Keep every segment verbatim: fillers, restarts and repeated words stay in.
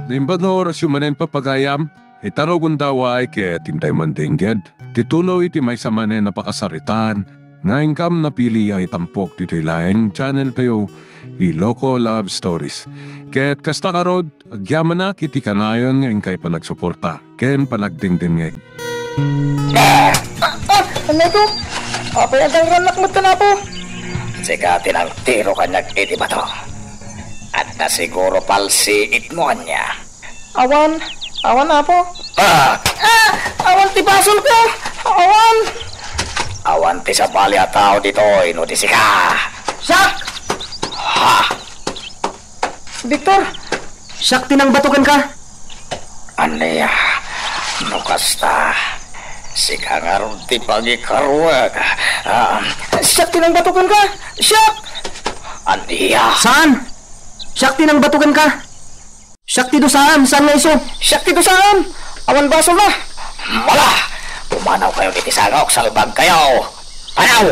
Naimbag nga orasyo manen, papagayam, ita no gundaway ket intay mandengged ti tuloy ti maysa manen a pakasaritaan nga inkam napili a itampok ditoy laeng channel tayo, Ilocos Love Stories. Ket kasta ngarud, agyamanak iti kanayon nga inkay panagsuporta ken panagdengdengngeg. Ah! Ah! Ah! Ano ito? Apay a dangranak met, Apo? Sika ti nangtiro kaniak iti bato. Adda siguro palsiitmo ania. Awan, awan, Apo. Ah! Ah! Awan ti basolko! Awan! Awan ti sabali a tao ditoy no di sika. Siak! Ha! Victor! Siak ti nangbato kenka. Ania, no kasta, sika ngarud ti pangikaruek. Ah, siak ti nangbato kenka! Siak! Ania? Saan? Siak ti nangbato kenka. Siak ti dusaam, saan nga isu? Siak ti dusaam! Awan basolna! Mala! Pumanaw kayo iti sangok, salbag kayo! Panaw!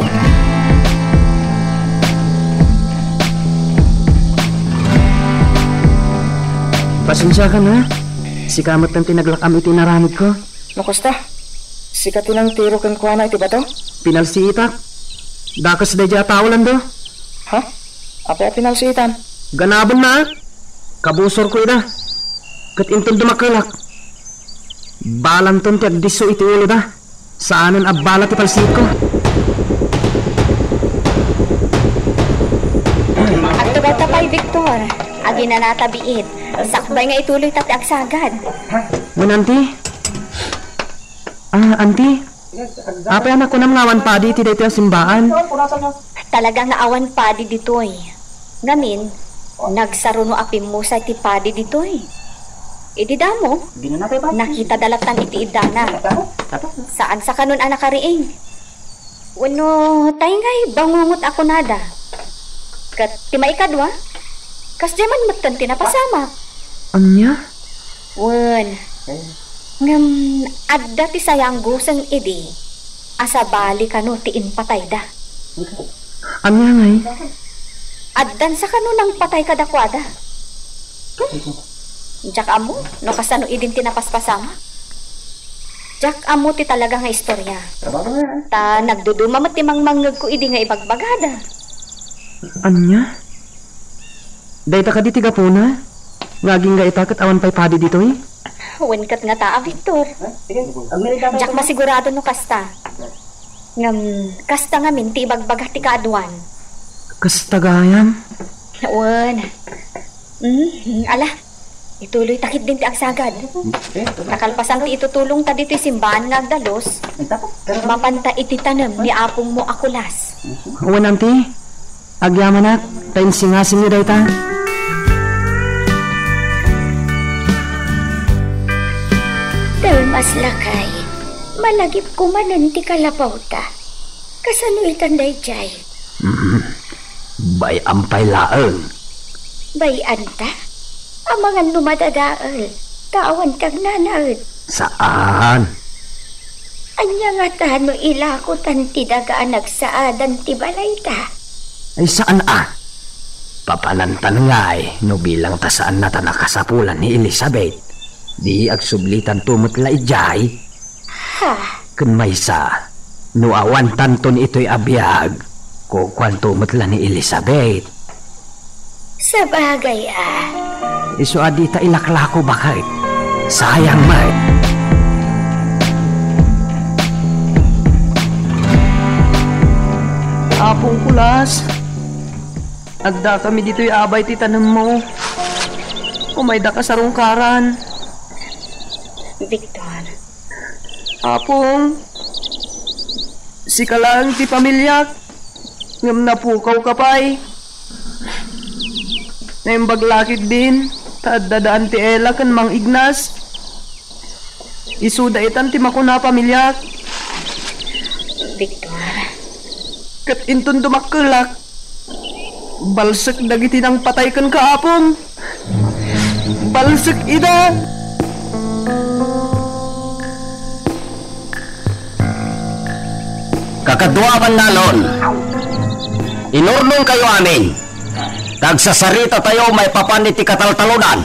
Pasensiakan, ha? Sika met ti naglak-am iti inaramidko. No kasta, sika ti nangtiro kenkuana iti bato? Pinalsiitak. Dakes daydiay a tao, Lando. Ha? Apay a pinalsiitam? Ganabenna, a? Kabusorko ida. Ket inton dumakkelak, balanton ti agdisso iti uloda. Saanen a bala ti palsiitko. Agtugawta pay, Victor. Aginanata biit. Sakbay nga ituloyta ti agsagad. Wen, anti? Ah, anti? Apay a nakunam nga awan padi iti daytoy a simbaan? Talaga nga awan padi ditoy. Ngamin, nagsaruno a pimmusay ti padi ditoy. Idi damo, nakitada lattan iti iddana. Saan sa kanon a nakariing. Wenno, tay ngay bangungot a kunada. Ket ti maikadua, kasdiay man metten ti napasamak. Ania? Wen, ngem adda ti sayangguseng idi a sabali kano ti impatayda. Ania ngay? Addan sa kano nangpatay kadakuada. Diak ammo no kasano idin ti napaspasamak. Diak ammo ti talaga nga istorya. Ta nagduduma met ti mangmangngegko idi nga ibagbagada. Ania? Dayta kadi ti gapuna nga agingga ita ket awan pay padi ditoy? Wen ket ngata a, Victor. Diak masigurado no kasta. Ngem kasta ngamin ti ibagbaga ti kaaduan. Kasta gayam? Wen. Mm, ala, ituloyta ketdin ti agsagad. Nakalpasan ti itutulongta ditoy simbaan nga agdalus, mapanta iti tanem ni apongmo a kulas. Wen, anti, agyamanak, ta insingasingyo dayta. Dalmas, lakay, malagipko manen ti kalapawta. Kasano itan daydiay? Mm. Bay-am pay laeng. Bay-anta? Amangan no madadael, ta awan ti agnanaed. Saan? Ania ngata no ilakotan ti daga a nagsaadan ti balayta? Ay, saan a. Papanantan ngay no bilangta saannata nakasapulan ni Elizabeth. Di agsublitanto met la idiay. Ha? Ken maysa, no awantanton itoy a biag, kukuanto met la ni Elizabeth. Sabagay a. Isu a dita ilaklako baket. Sayang met. Apong Kulas, addakami ditoy abay ti tanemmo. Umaydaka sarungkaran. Victor, Apong, sika laeng ti pamiliak, ngem napukawka pay. Naimbag la ketdin, ta adda daan ti Ella ken Mang Ignas. Isuda itan ti makuna a pamiliak. Victor. Ket inton dumakkelak, balsek dagiti nangpatay kenka, Apong. Balsek ida. Kakadua a bannalon, inurnongkayo amin. Ta agsasaritatayo maipapan iti kataltalonan.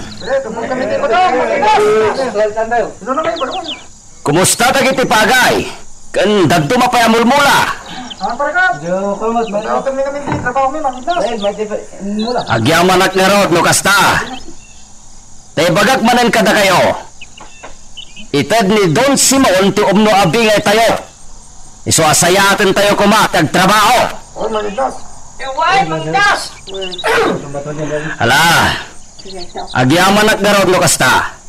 Kumusta dagiti pagay? Ken dadduma pay a mulmula? Agyamanak ngarud no kasta. Ta ibagak manen kadakayo, ited ni Don Simon ti umno a bingaytayo. Isu a sayaatentayo koma ti agtrabaho. Ala, agyamanak ngarud no kasta.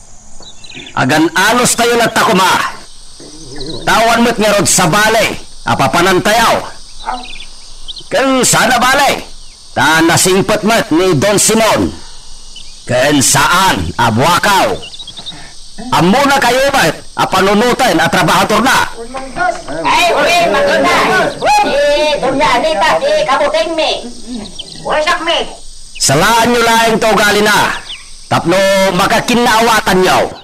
Agan-anostayo latta koma. Ta awan met ngarud sabali a papanantayo. Ken saan a bali, ta nasingpet met ni Don Simon. Ken saan a buakaw. Ammona kayo met a panunoten a trabahadorna. Ay, wen, makita. Ti Doña Anita, ti kabutengmi. Wasak mi. Salaanyo laeng ti ugalina tapno makakinnaawatanyo.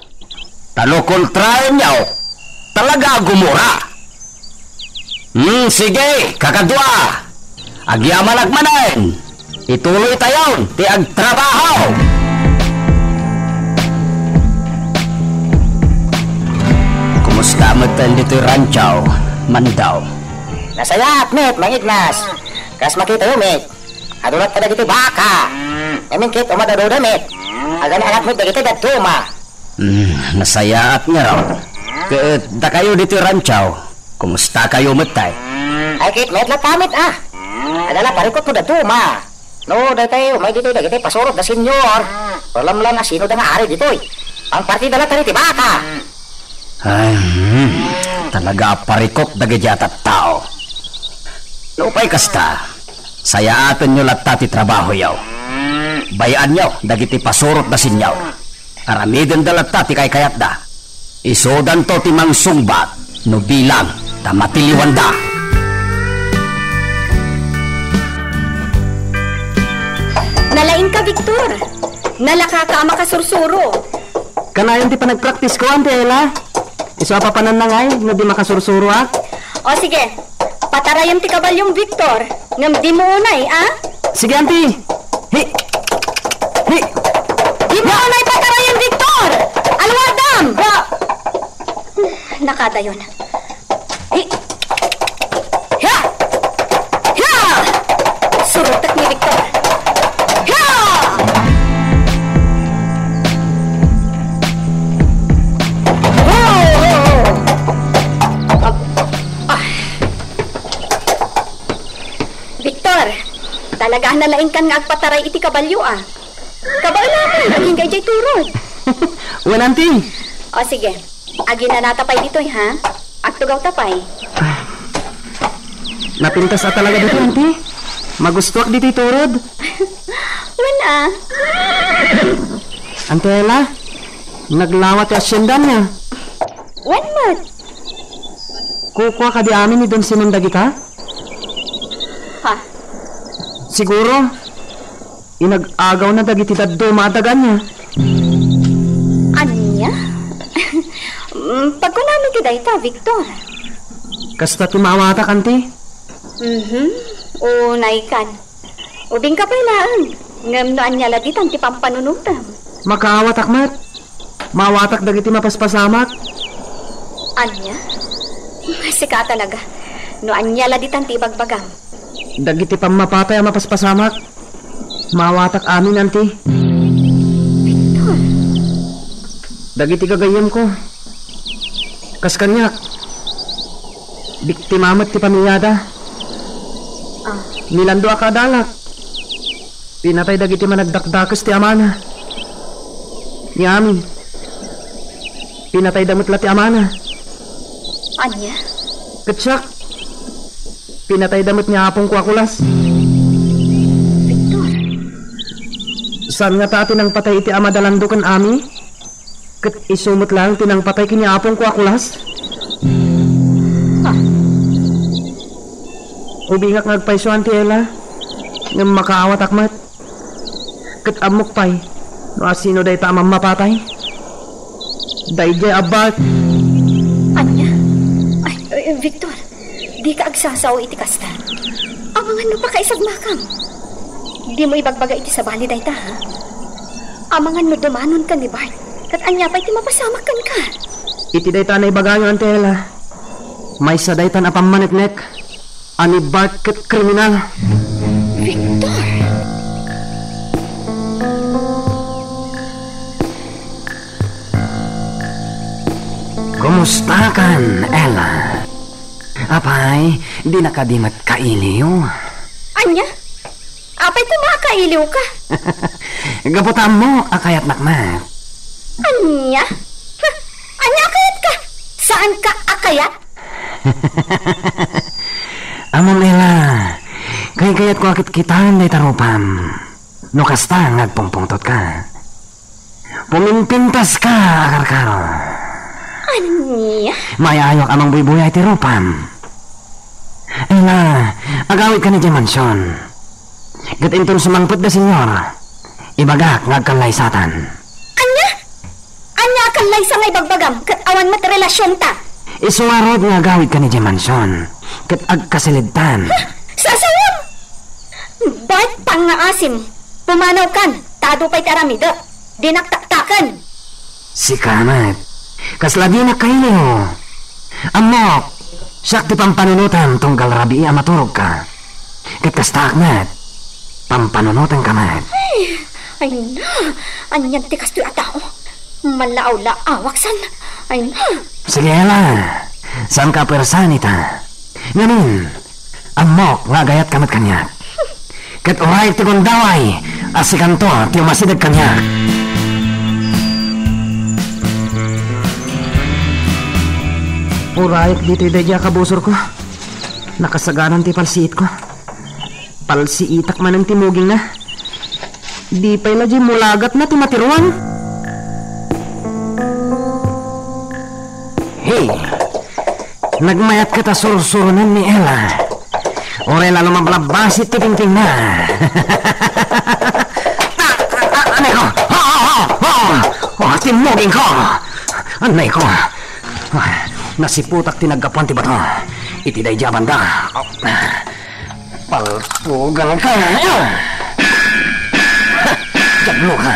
Ta no kontraenyo, talaga a gumura. Hmm, sige, kakadua. Agyamanak manen. Ituloytayon ti agtrabaho. Kumusta metten ditoy rancho, Mandaw? Nasayaat met, Mang Ignas. Kas makitayo met, adu latta dagiti baka. Ngamin ket umadaduda met. Agan-anat met dagiti dadduma. Hmm, nasayaat ngarud. Ket dakayo ditoy rancho, kumustakayo met tay? Ay, ket met latta met, a. Adda la parikut no dadduma. No, daytay, umay ditoy dagiti pasurot da Señor. Alamlan a sino da nga ari ditoy. Pangpartida latta diti baka. Ay, hmm. Talaga a parikut dagiti a tattao. Nupay kasta, sayaatenyo latta ti trabahoyo. Bay-anyo dagiti pasurot da Señor. Aramidenda latta ti kaykayatda. Isudanto ti mangsungbat no bilang ta matiliwanda. Nalaingka, Victor. Nalakaka a makasursuro. Kanayon ti panagpraktisko, Auntie Ella. Isu a papananna ngay no di makasursuroak. O sige, patarayem ti kabalyom, Victor. Ngem dimo unay, a? Sige, Auntie. Hi! Hi! Dimo unay patarayem, Victor! Aluadam! Nakadayon. Hi! Hiya! Hiya! Surutek ni Victor. Hiya! Oh! Ah. Victor, talaga a nalaingkan nga agpataray iti kabalyo, a. Kabaelan, agingga idiay turod. Wen, Auntie. O, sige. Aginanata pay ditoy, ha? Agtugawta pay. Napintas a talaga ditoy, Auntie. Magustuak ditoy turod. Wen, a. Auntie Ella, naglawa ti hacienda ania? Wen met. Kukua kadi amin ni Don Simon dagita? Ha? Siguro, inag-agawna dagiti dadduma a daga ania? Ania? Mm, pagkunam iti dayta, Victor. Kasta ti maawatak, Auntie? Mhm. Unaykan. Ubingka pay laeng, ngem no ania la ditan ti pampanunotem? Makaawatak met. Maawatak dagiti mapaspasamak. Ania? Sika talaga. No ania la ditan ti ibagbagam? Dagiti pammapatay a mapaspasamak. Maawatak amin, Auntie. Victor. Dagiti gagayyemko. Kas kaniak. Biktima met ti pamilyada. Ah. Milando a kaadalak. Pinatay dagiti managdakdakes ti amana. Ni Ami. Pinatayda met la ti amana. Ania? Ket siak. Pinatayda met ni apongko a kulas. Victor. Saan ngata ti nangpatay iti ama da Lando ken Ami? Ket isu met laeng ti nangpatay ken ni apongko a kulas? Ah. Ubingak nga agpayso, Auntie Ella, ngem makaawatak met. Ket ammok pay no asino dayta a mammapatay. Daydiay a Bart. Ania? Ay, eh, Victor, dika agsasao iti kasta. Amangan no pakaisagmakam. Dimo ibagbaga iti sabali dayta, ha? Amangan no dumanonka ni Bart, ket ania pay ti mapasamak kenka? Iti dayta a naibagayo, Auntie Ella, maysa daytan a pammaneknek a ni Bart ket kriminal. Victor! Kumustakan, Ella? Apay, dina kadi met kailiw? Ania? Apay koma a kailiwka? Gapu ta ammok a kayatnak met. Ania? Ha? Ania a kayatka? Saanka a kayat? Ammom, Ella, kaykayatko a kitkitaen dayta rupam. No kasta nga agpungpungtotka, pumimpintaska a karkaro. Ania? Mayaayok a mangbuybuyay ti rupam. Ella, agawidka idiay mansion. Ket inton sumangpet da Señor, ibagak nga agkallaysatan. Ania? Ania a kallaysa nga ibagbagam ket awan met relasionta? Isu ngarud nga agawidka idiay mansion ket agkasilidtan. Ha? Sasawem! Bart, pangngaasim. Pumanawkan, ta adu pay ti aramidek. Dinak taktaken. Sika met. Kasla dinak kailiw. Ammok, siak ti pampanunotem tunggal rabii a maturogka. Ket kastaak met, pampanunotenka met. Ay, ay na, anian ti kastoy a tao? Manlaaw-laawak san. Ay na. Sige, Ella, saanka a puersaen ita. Ngamin, ammok nga agayatka met kaniak. Ket urayek ti gundaway a sikanto ti umasideg kaniak. Urayek ditoy daydi a kabusorko. Nakasagaran ti palsiitko. Palsiitak manen ti mugingna. Di pay la diay mulagatna ti matiruan. Hey! Nagmayat ket a sursuronen ni Ella. Uray la lumablabbasi ti pingpingna. Ah, ah, ah, anay ko! Ah, ah, ah, ah! Ah, timmuging ko! Anay ko! Ah, nasiputak ti naggapuan ti bato. Iti daydi a banda. Ah, paltugan ka. Ah! Diablo ka.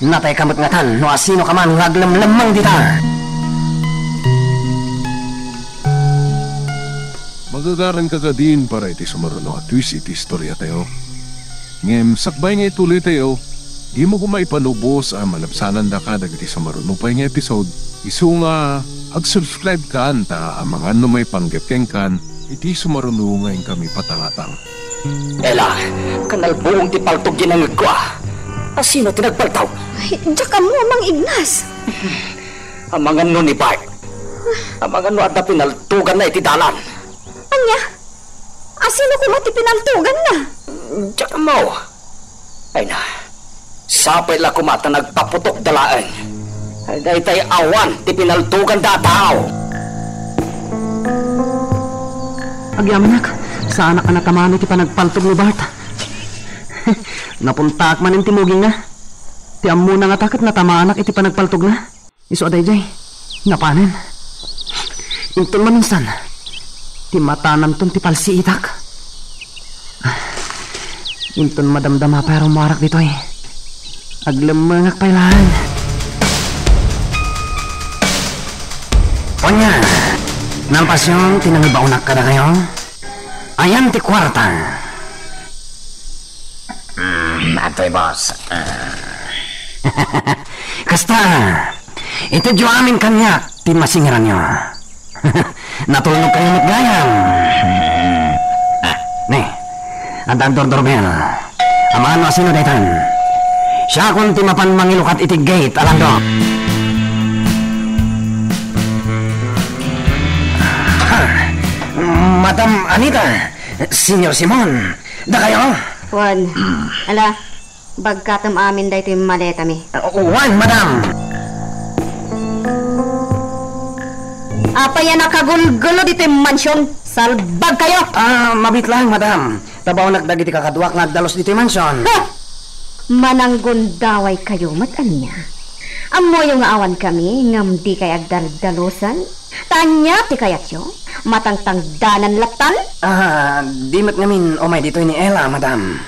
Natay ka met ngatan no asino ka man nga aglemlemmeng dita. Magagaranka kadin para iti sumaruno a twist iti istoriatayo. Ngem sakbay nga ituloytayo, dimo koma ipanubos a malabsanandaka dagiti sumaruno pay nga episode, isu nga ag-subscribe kan ta amangan no maipanggep kenkan iti sumaruno nga inkami patangatang. Ella, kanalbuong ti paltog ti nangngegko, a. Asino ti nagpaltog? Ay, diak ammo, Mang Ignas. Amangan no ni Bart. Amangan no adda pinaltoganna iti dalan. Ania? Asino koma ti pinaltoganna? Diak ammo. Ay na, sapay la koma ta nagpaputokda laeng. Ay, daytay awan ti pinaltoganda a tao. Agyamanak, saanak a natamaan iti panagpaltog ni Bart. Napuntaak manen ti mugingna. Ti ammona ngata ket natamaanak iti panagpaltogna. Isu a daydiay, napanen. Inton maminsan, ti matananton ti palsiitak. Inton madamdama pay a rummuarak ditoy, aglemmengak pay laeng. Ania, nalpasyo ti nangibaonak kadakayo? Ayan ti kuarta. Mm, adtoy, boss. Ah. Kasta, itedyo amin kaniak ti masingiranyo. Natulnog kayo met gayam. Ah, ne, adda agdordorbel. Amangan no asino daytan. Siakon ti mapan mangilukat iti gate a landok. Ah, Madam Anita, Señor Simon, dakayo? Wen. Mm. Ala, bagkatem amin daytoy maletami. Uh, wen, madam. Apay a nakagulgulo ditoy mansion? Salbag kayo! Ah, mabiit laeng, madam. Tabaonak dagiti kakaduak nga agdalus ditoy mansion. Ha! Mananggundaway kayo met ania? Ammoyo nga awan kami ngem di kay agdaldalusan? Ta ania ti kayatyo? Matangtangdanan lattan? Ah, di met ngamin umay ditoy ni Ella, madam.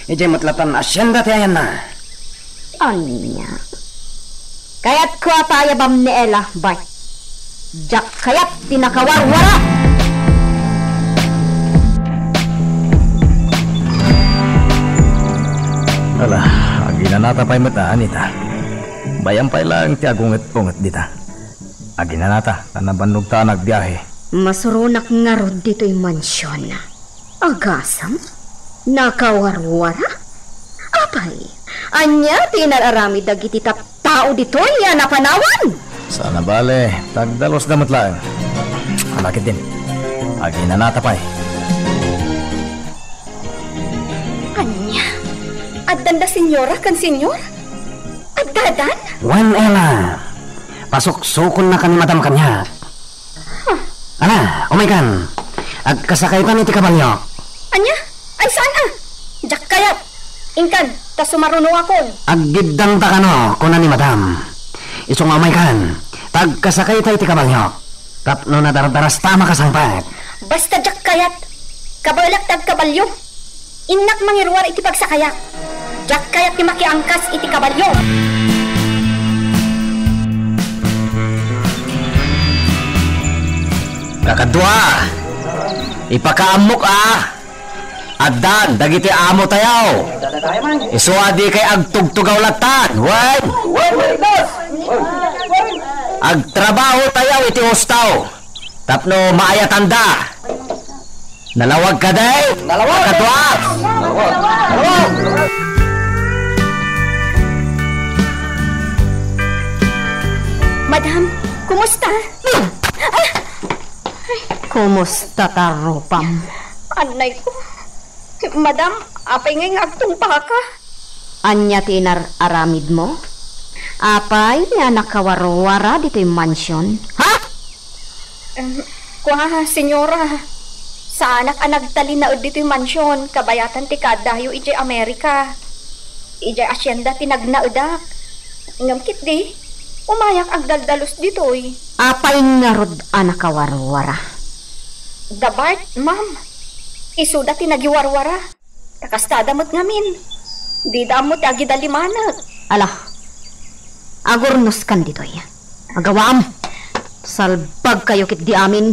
Idiay met lattan asienda ti ayanna. Ania? Kayatko a paayabam ni Ella, Bart. Diak kayat ti nakawarwara! Ala, aginanata pay met a, Anita. Bay-am pay laeng ti agunget-unget dita. Aginanata, ta nabannogta a nagbiahe. Masuronak ngarud ditoy mansion. Agasem? Nakawarwara? Apay, ania ti inar-aramid dagiti tattao ditoy a napanawan? Saan a bale, tagdalusda met laeng. Ala ketdin. Aginanata pay. Ania? Addan da senyora ken senyor? Addadan? Wen, Ella. Pasuksukonna ni Madam kaniak. Ala, umaykan. Agkasakaytan iti kabalio. Ania? Ay, saan a? Diak kayat. Inkan, ta sumarunokakon. Aggiddangta kano, kuna ni Madam. Isu nga umaykan, ta agkasakayta iti kabalio. Tapno nadardarasta a makasangpet. Basta diak kayat. Kabaelak ti agkabalio. Innak mangiruar iti pagsakayak. Diak kayat ti makiangkas iti kabalio. Kakadua, ipakaammok a addan dagiti amotayo. Isu a dikay agtugtugaw lattan. Wen, agtrabahotayo iti husto tapno maayatanda. Nalawag kadi? Nalawag! Kadua! Nalawag! Madam, kumusta? Ah! Kumusta ta rupam? Anay ko. Madam, apay ngay nga agtungpaka? Ania ti inar-aramidmo? Apay a nakawarwara ditoy mansion? Ha? Em, kua, senyora, saanak a nagtalinaed ditoy mansion kabayatan ti kaaddayo idiay Amerika. Idiay asienda ti nagnaedak. Ngem ketdi, umayak agdaldalus ditoy. Apay ngarud a nakawarwara? Da Bart, ma'am. Isuda ti nagiwarwara. Ta kastada met ngamin. Dida ammo ti agidalimanek. Ala, agurnoskan ditoy. Agawaam. Salbagkayo ketdi amin.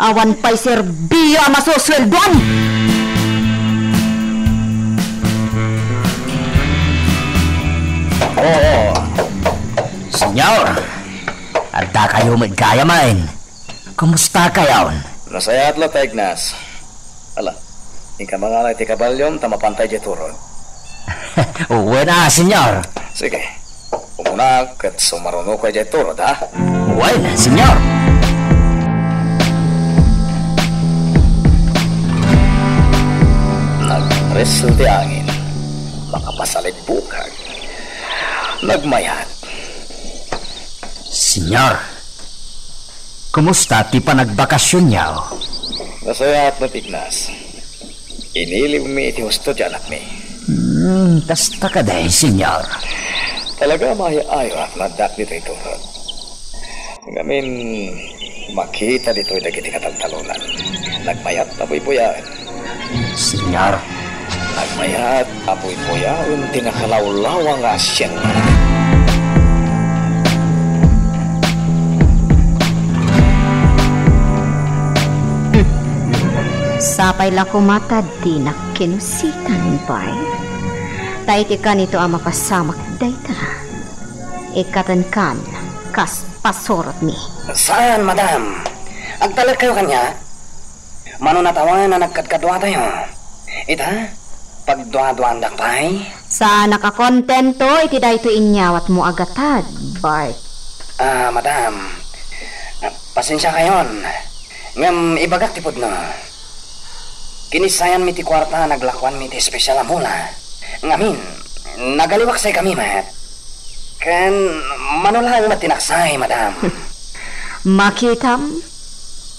Awan pay serbio a masusueldoan. Oo. Senyor, addakayo met gayamen. Kumusta kayon? Nasayaat latta, Ignas. Ala, inka mangala iti kabaliom ta mapanta idiay turod. Wen a, senyor. Sige. Umuna ket sumarunoka idiay turod, ha? Wen, senyor. Nagpresso ti angin. Makapasalibukag. Nagmayat. Senyor. Kumusta ti panagbakasionyo? Nasayaat met, Ignas. Iniliwmi iti husto ti anakmi. Hmm, kasta kadi, senyor. Talaga a maayo-ayoak nga addaak ditoy turod. Ngamin, makita ditoy dagiti kataltalonan. Nagmayat a buybuyaen. Senyor. Nagmayat a buybuyaen ti nakalawlawa nga asienna. Sapay la koma ta dinak kinusitan, bay. Ta iti kanito a mapasamak dayta, ikkatenkan kas pasurotmi. Saan, madam. Agtalekkayo kaniak? Mano natawen a nagkadkaduatayo. Ita, pagduaduaandak pay. Saanak a kontento iti daytoy inyawatmo a gatad, Bart. Ah, madam, pasensiakayon. Ngem ibagak ti pudno. Kinissayanmi ti kuarta a naglakuanmi iti espesial a mula. Ngamin, nagaliwak say kami met. Ken mano laeng met ti naksay, madam. Makitam,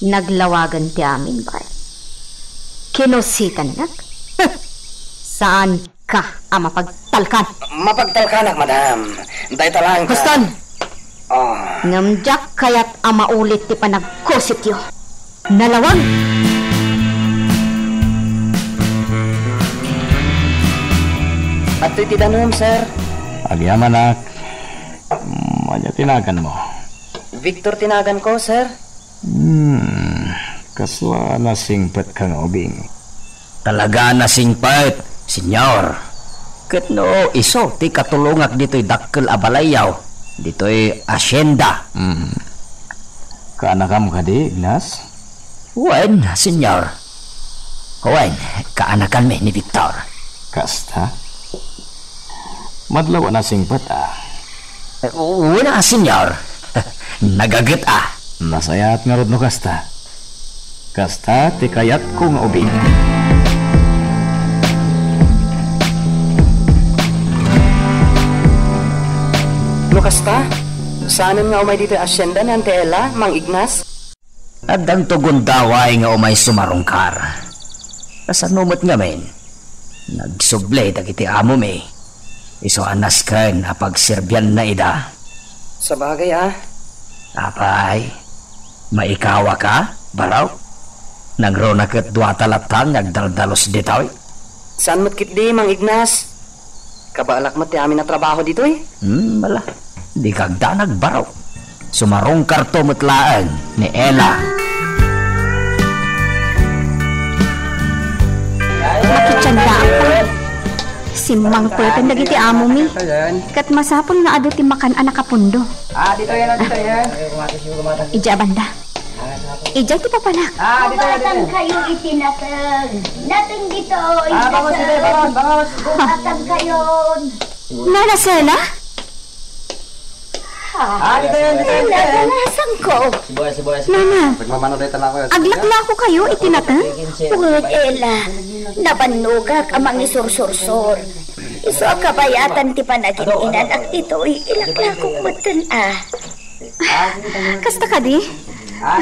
naglawagen ti amin, bay. Kinusitannak? Saanka a mapagtalkan? Mapagtalkanak, madam. Dayta laeng ta. Huston! Oh. Ngem diak kayat a maulit ti panagkusityo. Nalawag! Adtoy ti danum, sir. Agyamanak. Mm, ania ti naganmo? Victor ti naganko, sir. Hmm, kasla nasingpetka nga ubing. Talaga nasingpet, Señor. Ket no isu ti katulongak ditoy dakkel a balayyo, ditoy hacienda. Hmm. Kaanakam kadi, Ignas? Wen, Señor. Wen, kaanakanmi ni Victor. Kasta? Madlaw a nasingpet, a. Eh, wen, a, Señor. Nagaget, a. Nasayaat ngarud no kasta. Kasta ti kayatko nga ubing. No kasta, saanen nga umay ditoy hacienda ni Auntie Ella, Mang Ignas? Addangto gundaway nga umay sumarungkar. Kasano met ngamin? Nagsubli dagiti amomi. Isu a nasken a pagserbianna ida. Sabagay, a. Apay, maikawaka, barok? Nangruna ket duata latta nga agdaldalus ditoy. Saan met ketdi, Mang Ignas? Kabaelak met ti amin a trabaho ditoy. Hmm, ala. Dika agdanag, barok. Sumarungkarto met laeng ni Ella. Makitiandaak pay. Simmangpeten dagiti amomi. Ket masapul nga adu ti makan a nakapundo. Ah, dito yan, dito yan. Idiay a banda. Idiay ti papanak. Ah, dito yan, dito yan. Kayo iti nateng. Nateng dito, ah, bangon, sige, bangon, bangon. Bukatan kayo. Nana Sela? Ah, dito yan, dito yan, dito yan. Nana, sangko. Nana, nagmamano dito na ako. Aglaklako kayo iti nateng? Wen, Ella. Nabannogak a mangisursursor. Isu a kabayatan ti panagin-inanak ditoy, ilaklakok metten, a. Kasta kadi?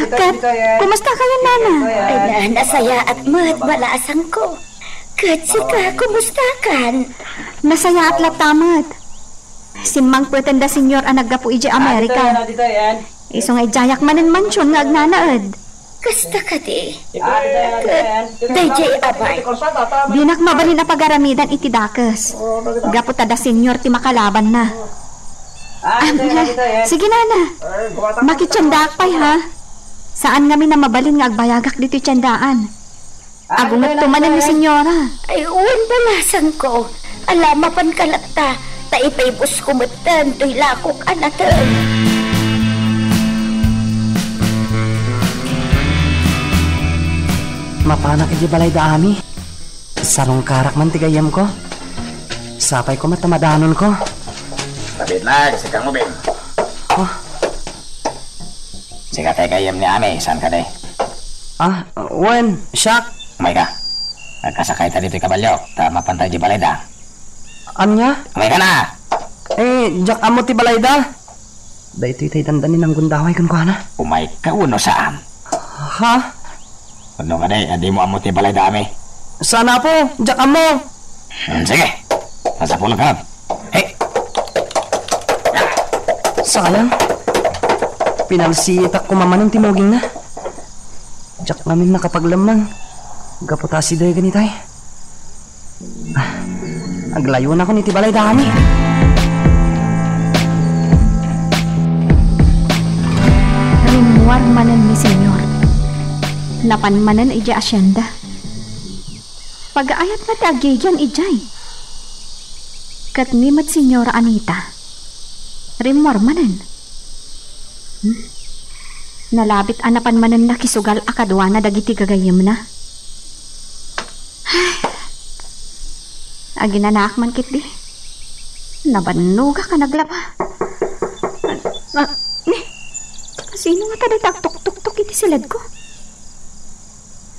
Ket, kumusta kayo, Nana? Ay, na, nasayaat met, malasangko. Ket sika, kumustakan? Nasayaat latta met. Simmangpeten da Señor a naggapu idiay Amerika. Isu nga idiayak manen mansion nga agnanaed. Kasta kadi. Ket daydiay abay. Dinak mabalin a pagaramidan iti dakes. Gapu ta da Señor ti makalabanna. Ah, sige, Nana. Makitiandaak pay, ha? Saan ngamin a mabalin nga agbayagak ditoy tiendaan. Agungetto manen ni Señora. Ay, wen, balasangko. Ala, mapanka latta, ta ipaibusko metten toy lakok a nateng. Mapanak idiay balay da Ami. Sarungkarak man ti gayyemko. Sapay koma ta madanonko. Tapit lang, sika mo, Ben. Oh. Sika ti gayyem ni Ami, saan kadi? Ah, wen, siak. Umayka. Agkasakayta ditoy kabalio, ta mapanta idiay balayda. Ania? Umayka na! Eh, diak ammo ti balayda. Daytoy tay dandani nanggundaway kenkuana. Umayka wenno saan? Ha? Wenno kadi, a dimo ammo ti balayda, Ami? Saan, Apo, diak ammo. Hmm, sige. Masapulka. Hey! Sayang. Pinalsiitak koma manen ti mugingna. Diak ngamin nakapaglemmeng. Gapu ta asidegen itay. Ah, aglayonakon iti balay da Ami. Rimmuar manen ni Señor. Napan manen idiay asienda. Pagaayatna ti agigian idiay. Ket ni met Señora Anita, rimmuar manen. Hmm? Nalabit a napan manen nakisugal a kaduana dagiti gagayyemna. Ay, aginanaak man ketdi. Nabannogak a naglaba. Ah, ni, sino ngata dayta agtuktuktok iti siledko?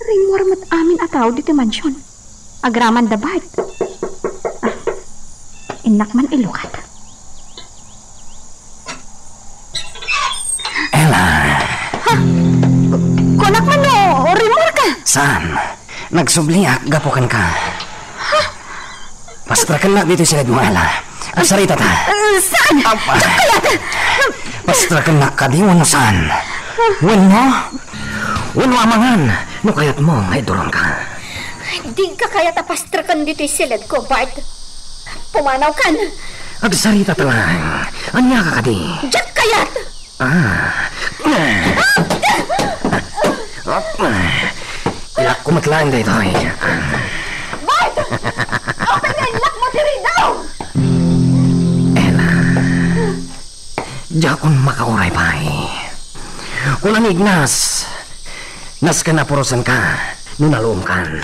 Rimmuar met amin a tao ditoy mansion. Agraman da Bart. Ah, innak man ilukat. Ella. Ha? Kunak man no, rimmuarka? Saan? Nagsubliak gapu kenka. Ha? Pastrakennak ditoy siledmo, Ella. Agsaritata. Eh, saan? Apa? Diak kayat. Pastrakennak kadi wenno saan? Wenno? Wenno amangan, no kayatmo nga iduronka. Dinka kayat a pastreken ditoy siledko, Bart. Pumanawkan. Agsarita ta laeng. Ania ka kadi? Diak kayat! Ah. Ilakko met laeng daytoy. Bart! Apay nga inlak mo diri daw? Ella, diakon makauray pay. Kuna ni Ignas, nasken a purosenka no naluomkan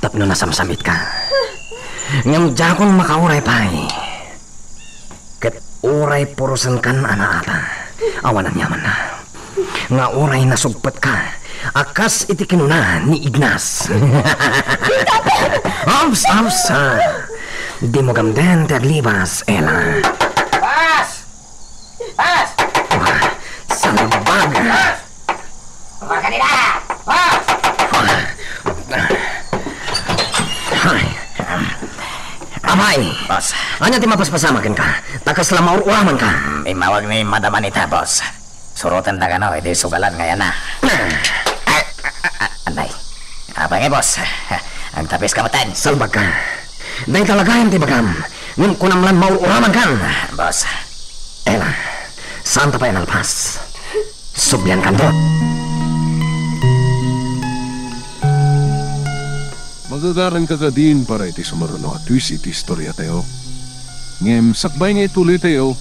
tapno nasamsamitka. Ngem diakon makauray pay. Ket uray purosenkan a naata, awan aniamanna. Nga uray nasugpetka a kas iti kinuna ni Ignas. Ops, ops, ah. Dimo gamden ti aglibas, Ella. Pas! Pas! Ah, salbag! Pas! Kumarka nila! Pas! Ay. Amay! Boss. Ania ti mapaspasamak kenka? Ta kasla maur-uramanka. Mm, immawag ni Madam Anita, boss. Surotenda kano iti sugalan nga yana. Ah, ah, ah, ah, anay. Apay ngay, boss? Agtapiska metten. Salbagka. Dayta la gayam ti ibagam. Ngem kunam lan maur-uramankan. Boss. Ella, saanta pay a nalpas. Subliankanto. Magagaranka kadin para iti sumaruno a twist iti istoriatayo. Ngem sakbay nga ituloytayo,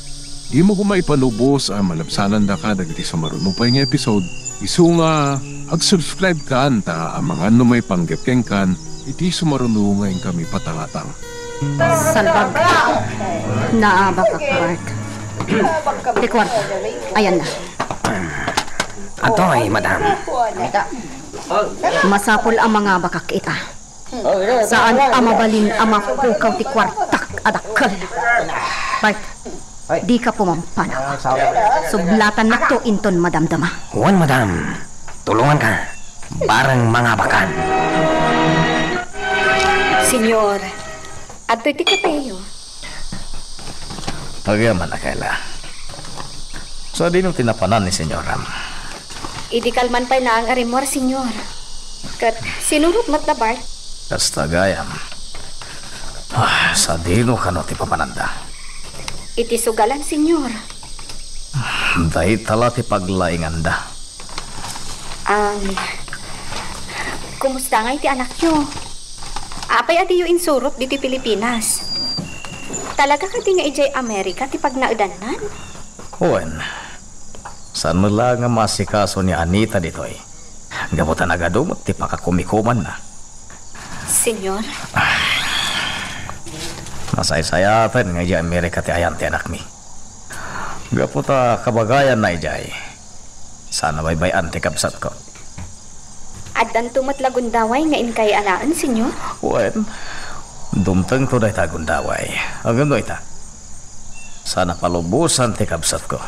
dimo koma ipalubos a malabsanandaka dagiti sumaruno pay nga episode. Isu nga agsubscribe kan ta amangan no maipanggep kenkan iti sumaruno nga inkami patangatang. Salbag. Naabakak, Bart. Ti kuarta. Ayanna. Atoy, madam. Masapul a mangabakak ita. Saan a mabalin a mapukaw ti kuartak a dakkel. Bart, dika pumampanaw. Sublatannakto inton madamdama. Wen, madam. Tulonganka. Bareng mangabakan. Senyor, adtoy ti kapeyo. Agyamanak, Ella. Sadino ti napanan ni senyoram? Idi kalman pay laeng a rimmuar, senyor. Ket sinurot met da, Bart. Kasta gayam. Ah, sadino kano ti papananda? Iti sugalan, senyor. Dayta la ti paglainganda. Ang, kumusta ngay ti anakyo? Apay a diyo insurot ditoy Pilipinas? Talaga kadi nga idiay Amerika ti pagnaedannan? Wen, saan met la nga maasikaso ni Anita ditoy. Gapu ta nagadu met ti pakakumikumanna. Senyor? Nasaysayaaten nga idiay Amerika ti ayan ti anakmi. Gapu ta kabagayanna idiay, saan a baybay-an ti kabsatko. Addanto met la gundaway nga inkay alaen, senyor? Wen, dumtengto dayta a gundaway. Ngem no ita, saan a palubosan ti kabsatko.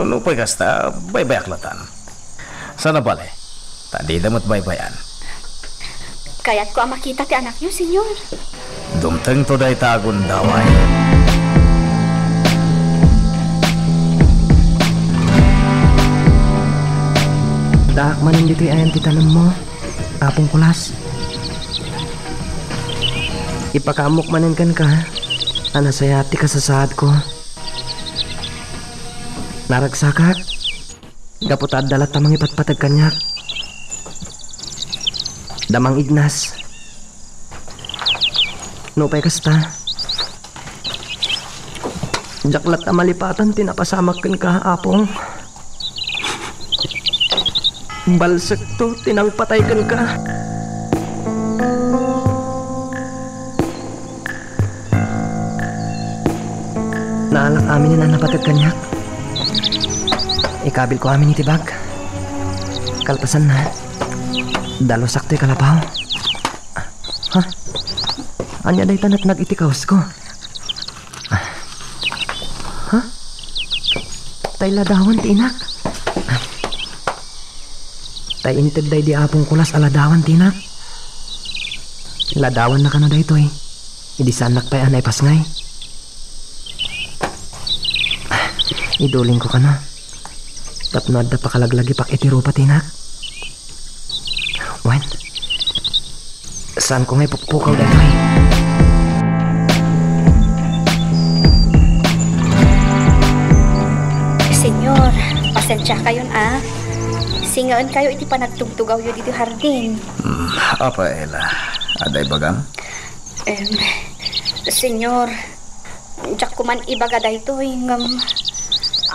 No pay kasta, baybayak latan. Saan a bale, ta dida met baybay-an. Kayatko a makita ti anakyo, senyor. Dumtengto dayta a gundaway. Daak manen ditoy ayan ti tanemmo, Apong Kulas. Ipakaammok manen kenka a nasayaat ti kasasaadko. Naragsakak. Gapu ta adda latta mangipatpateg kaniak. Da Mang Ignas. Nupay kasta, diak latta malipatan ti napasamak kenka, Apong. Balsekto ti nangpatay kenka. Naalak amin a napateg kaniak. Ikabilko amin iti bag. Kalpasanna, dalusak toy kalapaw. Ha? Ania dayta natnag iti kawsko? Ha? Tay ladawan ti inak? Tay inted daydi Apong Kulas a ladawan ti inak? Ladawanna kano daytoy? Idi saannak pay a naipasngay. Idulingko kano. Tapno adda pakalaglagipak iti rupa ti inak. Wen, saanko nga ipukpukaw daytoy. Pasensya kayon, a. Singaen kayo iti panagtugtugawyo ditoy hardin. Hmm, apa, Ella? Adda ibagam? Em, Senyor, diak ko man ibaga daytoy, ngem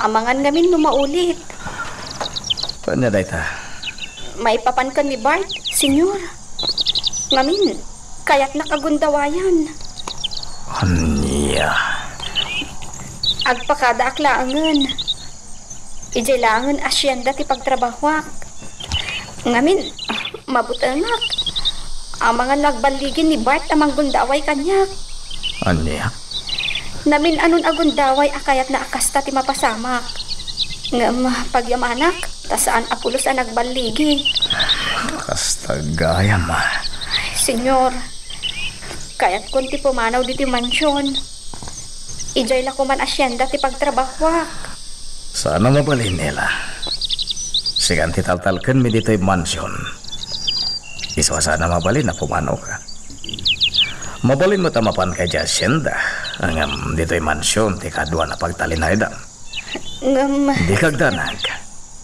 amangan ngamin no maulit. Ania dayta? Maipapan ken ni Bart, Senyor. Ngamin, kayatnak a gundawayan. Ania? Agpakadaak laengen. Idiay laengen a sienda ti pagtrabahoak. Ngamin, mabutengak. Amangan no agballigi ni Bart a manggundaway kaniak. Ania? Namin-anon a gundaway a kayatna a kasta ti mapasamak. Ngem pagyamanak, ta saan a pulos a nagballigi. Kasta gayam, a. Ay, Senyor, kayatkon ti pumanaw ditoy mansion. Idiay la koman a sienda ti pagtrabahoak. Saan a mabalin, Ella. Sikan ti taltalkenmi ditoy mansion. Isu a saan a mabalin a pumanaw ka. Mabalin met a mapan ka idiay hacienda, ngem ditoy mansion ti kaduan a pagtalinaedam. Ngem dika agdanag.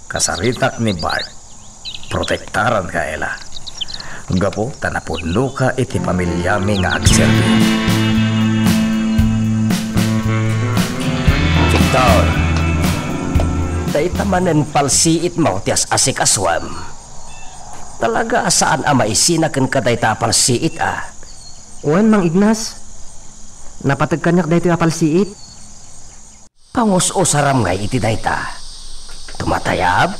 Kasaritak ni Bart. Protektaran ka, Ella. Gapu ta napudno ka iti pamiliami nga agserbi. Victor, dayta manen palsiitmo ti as-asikasuem. Talaga a saan a maisina kenka dayta a palsiit, a. Wen, Mang Ignas. Napateg kaniak daytoy a palsiit. Pangus-usaram ngay iti dayta. Tumatayab?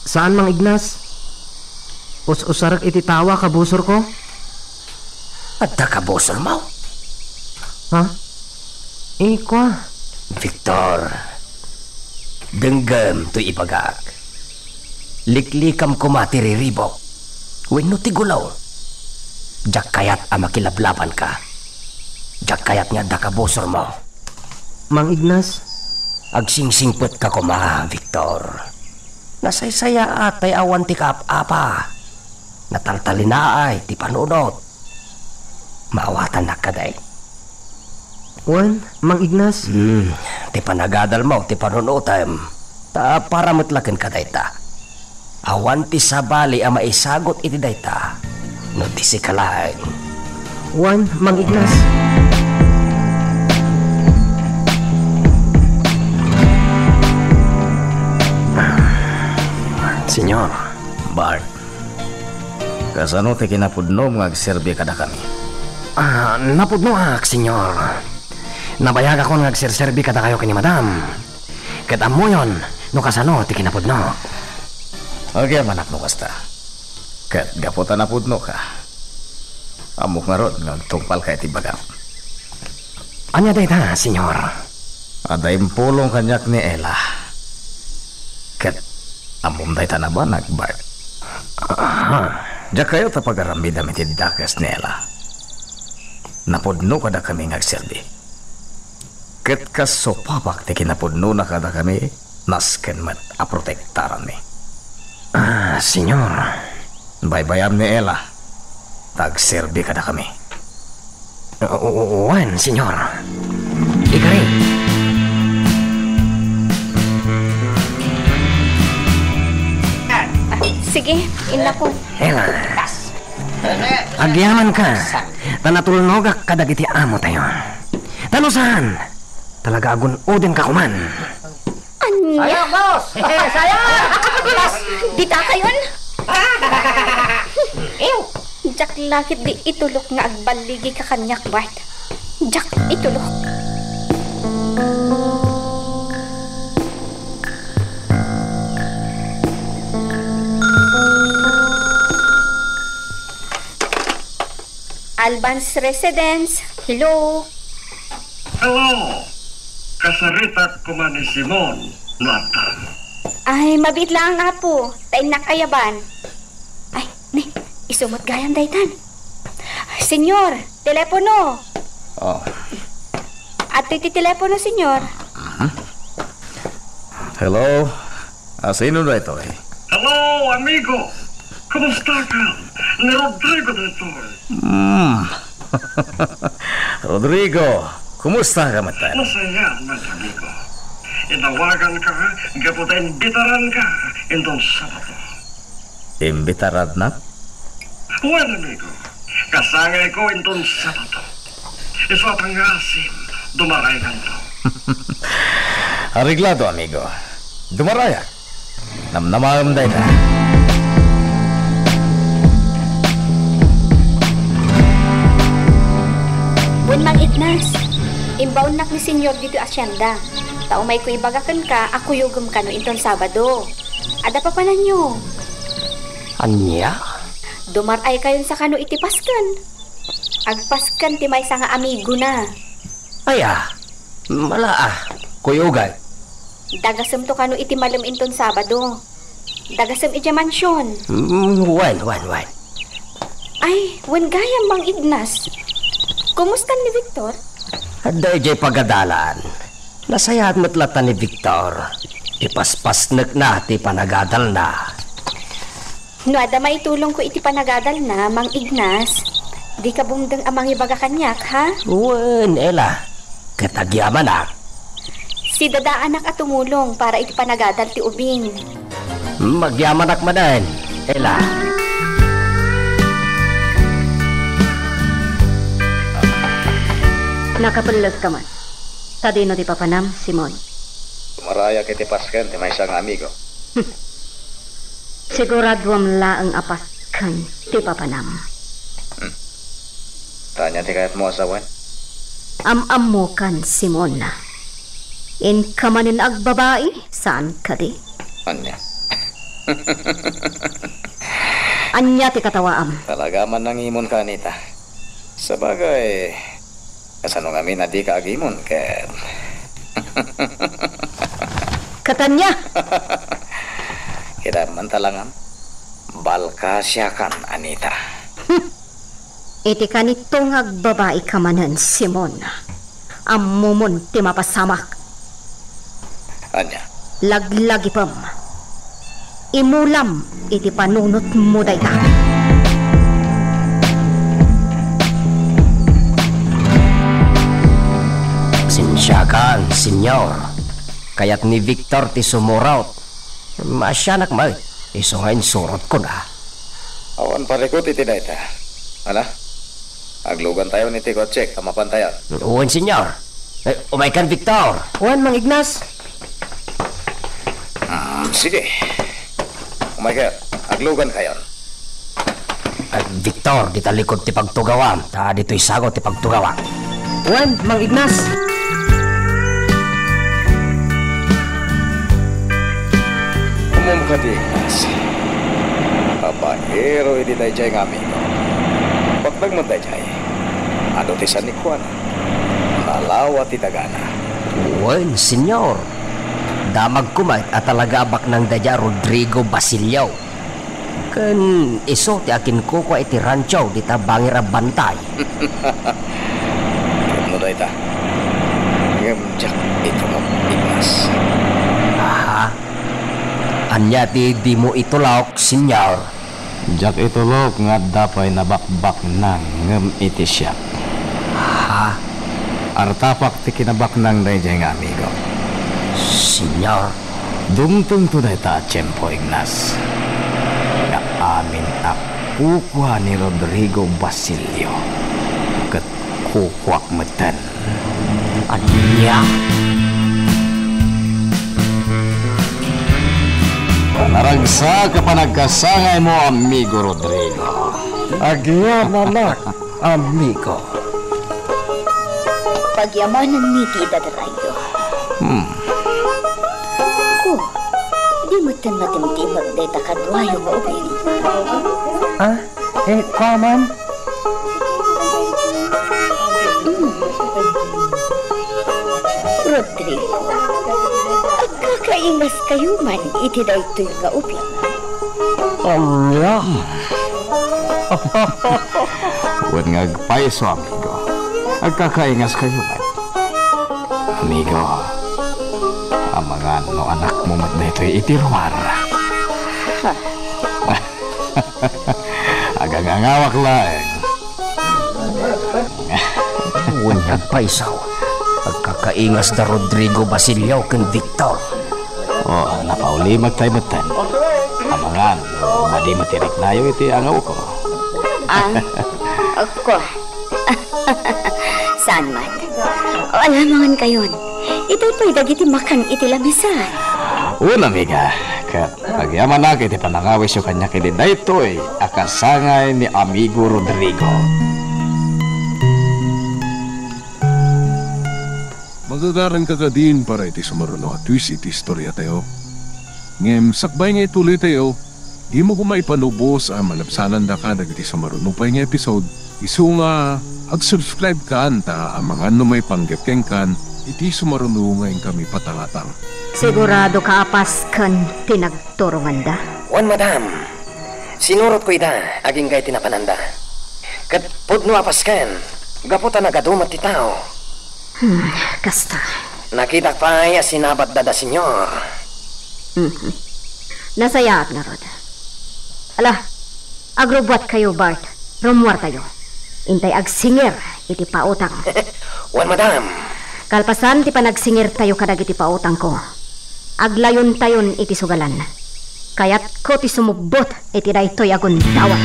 Saan, Mang Ignas. Us-usarek iti tao a kabusorko. Adda kabusormo? Ha? Ikua. Victor, denggem toy ibagak. Liklikam koma ti riribuk wenno ti gulaw. Diak kayat a makilablabanka. Diak kayat nga adda kabusormo. Mang Ignas. Agsingsingpetka koma, Victor. Nasaysayaat tay awan ti kaap-apa. Nataltalinaay ti panunot. Maawatannak kadi? Wen, Mang Ignas. Hmm, ti panagadalmo ti panunotem. Ta para met la kenka dayta. Awan ti sabali a maisagut iti dayta no di sika laeng. Wen, Mang Ignas. Senyor. Bart, kasano ti kinapudnom nga agserbi kadakami? Ah, napudnoak, Senyor. Nabayagakon nga agserserbi kadakayo ken ni Madam. Ket ammoyon no kasano ti kinapudno. Agyamanak no kasta. Ket gapu ta napudnoka, ammok ngarud nga agtungpalka iti bagak. Ania dayta, Senyor? Adda impulong kaniak ni Ella. Ket ammom dayta nabanag, Bart. Aha. Diak kayat a pagaramidam iti dakes ni Ella. Napudno kadakami nga agserbi. Ket kas supabak ti kinapudnona kadakami, nasken met a protektaranmi. Ah, Senyor. Baybayam ni Ella, ta agserbi kadakami. U-, u-, wen, Senyor. Ikari. Ah, sige, innakon. Ella. Agyamanka, ta natulnogak kadagiti amotayo. Ta no saan, talaga agun-odenka koman. Ania? Sayang, boss! Sayang! Dita kayon? Ew! Diak la ketdi itulok nga agballigika kaniak, Bart. Diak itulok. Albans Residence, hello? Hello! Kasaritak koma ni Simon, no adda. Ay, mabiit laeng, Apo, ta innak ayaban. Ay, ne, isu met gayam daytan. Senyor, telepono. Oh. Adtoy ti telepono, Senyor. Mhm. Hello? Ah, sino daytoy? Hello, amigo! Kumusta ka? Ni Rodrigo daytoy. Hmm. Rodrigo, kumusta ka met? Masaya man, amigo. Inawaganka gapu ta imbitaranka inton Sabado. Imbitarannak? Wen, amigo. Kasangayko inton Sabado. Isu a pangasim, dumarayanto. Areglado, amigo. Dumarayak. Namnamaem dayta. Wen, Mang Ignas, imbaonnak ni Senyor ditoy asienda. Ta umayko ibaga kenka a kuyogem kano inton Sabado. Adda papananyo? Ania? Dumar-aykayon sa kano iti pasken. Agpasken ti maysa nga amigona. Aya, mala a, kuyogay. Dagasemto kano iti malem inton Sabado. Dagasem idiay mansion. Mm, wen, wen, wen. Ay, wen gayam, Mang Ignas. Kumusta ni Victor? Adda idiay pagadalan. Nasayaat met latta ni Victor. Ipaspasnekna ti panagadalna. No adda maitulongko iti panagadalna, Mang Ignas, dika bumdeng a mangibaga kaniak, ha? Wen, Ella. Ket agyamanak. Sidadaanak a tumulong para iti panagadal ti ubing. Magyamanak manen, Ella. Nakapelleska man. Sadino ti papanam, Simon? Dumarayak iti pasken ti maysa nga amigo. Siguraduam laeng a pasken ti papanam. Hmm. Ta ania ti kayatmo a sawen? Am-ammokan, Simon. Inka manen agbabai, saan kadi? Ania? Ania ti katawaam? Talaga man nangimonka, Anita. Sabagay, kasano ngamin a dika agimon ket Ket ania? Kita man talangam. Balkasiakan, Anita. Hmm. Iti kanito nga agbabaika manen, Simon. Ammomon ti mapasamak. Ania? Laglagipem. Imulam iti panunotmo dayta. Sensiakan, Senyor. Kayat ni Victor ti sumurot. Maasianak met, isu nga insurotkon a. Awan parikut iti dayta. Ala, aglugantayon iti kotsek a mapantayon. Wen, Senyor. Eh, umaykan, Victor. Wen, Mang Ignas. Mm, sige. Umaykan, aglugankayon. Ay, Victor, dita likod ti pagtugawam, ta ditoy sago ti pagtugawam. Wen, Mang Ignas. Umom kadi, Ignas. Babaero idi daydiay nga amigo. Baknang man daydiay. Adu ti sanikuana. Nalawa ti dagana. Wen, Senyor. Damagko met a talaga a baknang daydiay a Rodrigo Basilio. Ken isu ti akinkukua iti rancho dita bangir a bantay. Tapno dayta, ngem diak itulok, Ignas. Aha? Ania ti dimo itulok, Senyor? Diak itulok nga adda pay nabakbaknang ngem iti siak. Ha? Artapak ti kinabaknang daydiay nga amigo. Senyor, Dumtengto dayta a tiempo, Ignas, nga amin a kukua ni Rodrigo Basilio ket kukuak metten. Ania? Panaragsak a panagkasangaymo, amigo Rodrigo. Agyamanak, amigo. Pagyamanenmi ti idadarayyo. Hmm. Oh, di metten matimtimek dayta kaduayo nga ubing. Ah, eh, kua man? Hmm. Rodrigo, agkakaingaskayo man iti daytoy nga ubing. Ania? Wen nga agpayso, amigo. Agkakaingaskayo met. Amigo, amangan no anakmo met daytoy iti ruar. Agangangawak laeng. Wen nga agpayso. Agkakaingas da Rodrigo, Basilio, ken Victor. Oh, napaulimek tay metten. Amangan, madi met ti riknayo iti angawko. Ah, ako. Saan man? O, alamangan kayon. Itay pay dagiti makan iti lamisan. Wen, amiga, ket agyamanak iti panangawisyo kaniak idi daytoy a kasangay ni amigo Rodrigo. Magagaranka kadin para iti sumaruno a twist iti istoriatayo. Ngem sakbay nga ituloytayo, dimo koma ipanubos a malabsanandaka dagiti sumaruno pay nga episode, isu nga ag-subscribe kan ta amangan no maipanggep kenkan iti sumaruno nga inkami patangatang. Sigurado ka a pasken ti nagturonganda? Wen, madam. Sinurotko ida agingga iti napananda. Ket pudno a pasken, gapu ta nagadu met ti tao. Hmm, kasta. Nakitak pay a sinabatda da, Senyor. Mhm. Nasayaat ngarud. Ala, agrubbuatkayo, Bart. Rummuartayo. Intay agsingir iti pautang. Wen, madam. Kalpasan ti panagsingirtayo kadagiti pautangko, aglayontayon iti sugalan. Kayatko ti sumubbot iti daytoy a gundaway.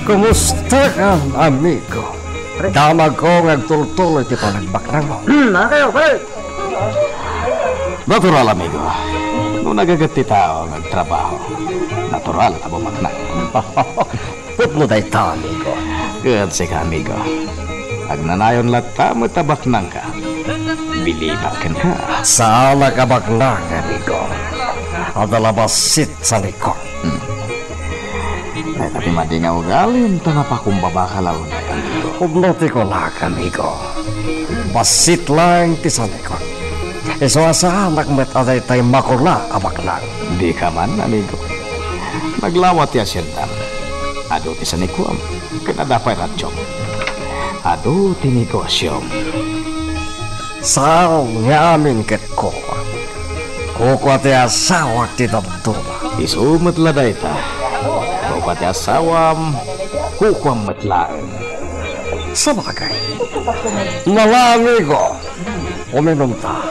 Kumusta ka, amigo? Damagko nga agtultuloy ti panagbaknangmo. Hmm, ano kayo, pare? Natural, amigo. No nagaget ti tao nga agtrabaho, natural a bumaknang. Pudno dayta, amigo. Ket sika, amigo, agnanayon latta met a baknangka. Bilibak kenka. Saanak a baknang, amigo. Adda la bassit sanikon. Hmm. Dayta ti madi nga ugalim ta napakumbabaka la unay, amigo. Pudno ti kunak, amigo. Bassit laeng ti sanikon. Isu a saanak met a daytay makula a baknang. Dika man, amigo. Naglawa ti asiendam. Adu ti sanikuam. Ken adda pay radiom. Adu ti negosiom. Saan nga amin ket kukua. Kukua ti asawak ti dadduma. Isu met la dayta. Kukua ti asawam, kukuam met laeng. Sabagay. Nalamigo. Uminumta.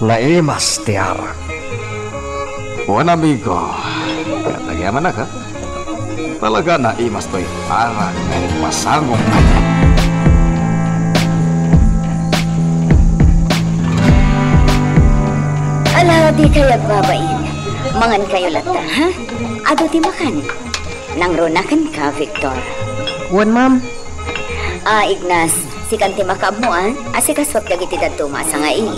Naimas ti arak. Wen, amigo. Ket agyamanak, ha? Talaga naimas toy arak nga impasangom kaniak. Ala, dikay agbabain. Mangan kayo latta, ha? Adu ti makan. Nangruna kenka, Victor. Wen, ma'am. Ah, Ignas, sikan ti makaammo, ah? Asikasuak dagiti dadduma a sangaili.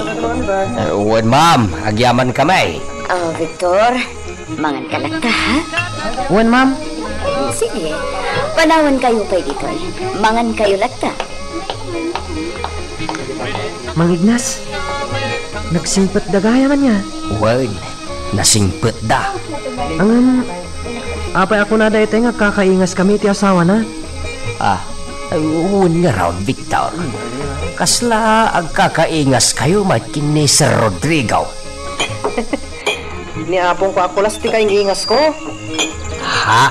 Eh, wen, ma'am. Agyaman kami. Ah, Victor, mangan ka latta, ha? Wen, ma'am. Sige. Panawan kayo pay ditoy. Mangan kayo latta. Mang Ignas, nagsingpetda gayam ania? Wen, nasingpetda. Ngem, apay a kunada itay nga agkakaingas kami iti asawana? Ah, wen ngarud, Victor. Kasla agkakaingas kayo met ken ni Sir Rodrigo? Ni apongko a kulas ti kaing-ingasko. Ha?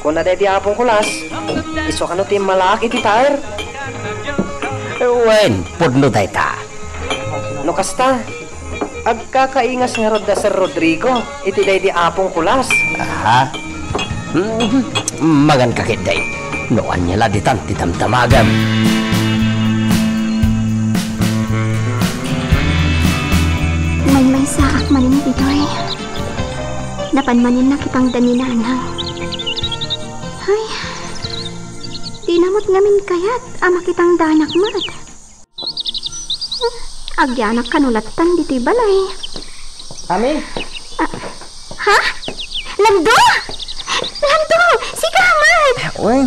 Kuna daydi apong kulas, isu kano ti immalaak iti taer? Wen, pudno dayta. No kasta, agkakaingas ngarud da Sir Rodrigo iti daydi apong kulas. Aha. Mm, mangan ka ketdi. No ania la ditan ti damdamagam. Maymaysaak manen ditoy. Napan manen nakitangda ni Nanang. Ay, dina met ngamin kayat a makitangdanak met. Agyanak kano lattan ditoy balay. Ami? Ah, ha? Lando? Lando, sika met? Wen,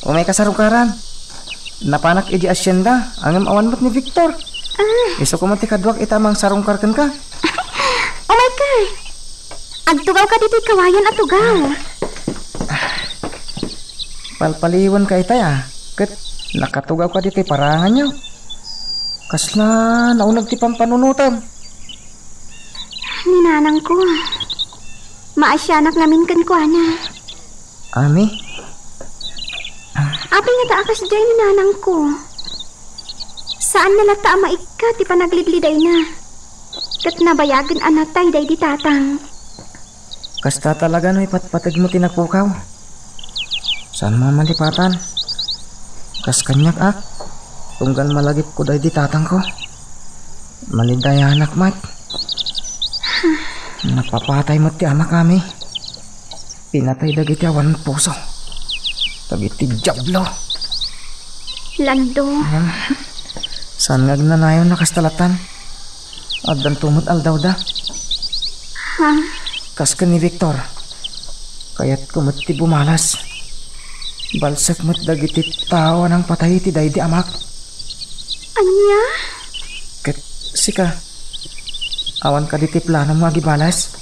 umay kasarungkaran. Napanak iti asienda, ngem awan met ni Victor. Ah. Isu koma ti kaduak ita a mangsarungkar kenka. Umayka. Agtugawka ditoy kawayan a tugaw. Palpaliwenka itay a, ket nakatugawka ditoy paranganyo. Kasla nauneg ti pampanunotem. Ni nanangko, maasianak ngamin kenkuana. Ami? Ah, Apay ngata a kasdiay ni nanangko? Saanna latta a maikkat ti panaglidlidayna. Ket nabayagen a natay daydi tatang. Kasta talaga no ipatpategmo ti nagpukaw. Saan mamalipatan? Kas kaniak, a, tunggal malagipko daydi tatangko. Malidayanak met. Napapatay met ti amak, Ami. Pinatay dagiti awan puso. Dagiti diablo. Lando. Ah, saan nga agnanayon a kasta lattan? Addanto met aldawda. Ha? Kas ken ni Victor, kayatko met ti bumalas. Balsek met dagiti tao a nangpatay iti daydi amak. Ania? Ket sika, awan kadi ti planom nga agibalas?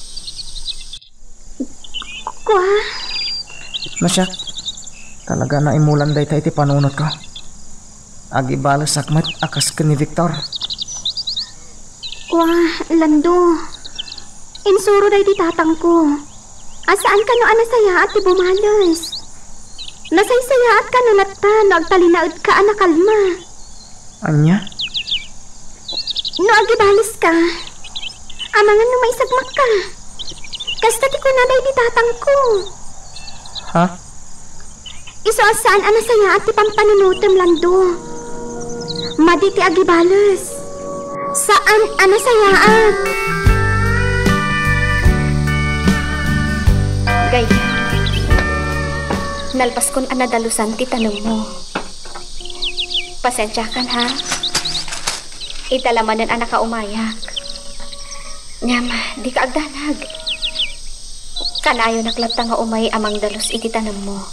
Kua? No siak, talaga naimulan dayta iti panunotko. Agibalesak met a kas ken ni Victor. Kua, Lando. Insuro daydi tatangko a saan kano a nasayaat ti bumales. Nasaysayaat kano latta no agtalinaedka a nakalma. Ania? No agibaleska, amangan no maisagmakka. Kasta ti kuna daydi tatangko. Ha? Isu a saan a nasayaat ti pampanunotem, Lando. Madi ti agibales. Saan a nasayaat. Gayam, nalpaskon a nadalusan ti tanemmo. Pasensiakan, ha? Ita la manen a nakaumayak. Ngem, dika agdanag. Kanayonak latta nga umay a mangdalus iti tanemmo.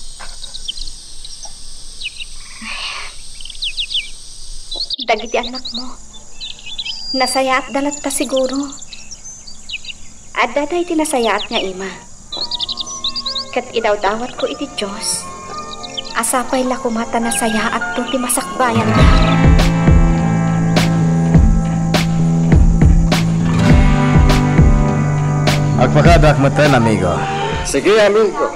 Dagiti annakmo, nasayaatda latta siguro. Addada iti nasayaat nga ima. Ket idawdawatko iti Dios a sapay la koma ta nasayaatto ti masakbayanda. Agpakadaak metten, amigo. Sige, amigo.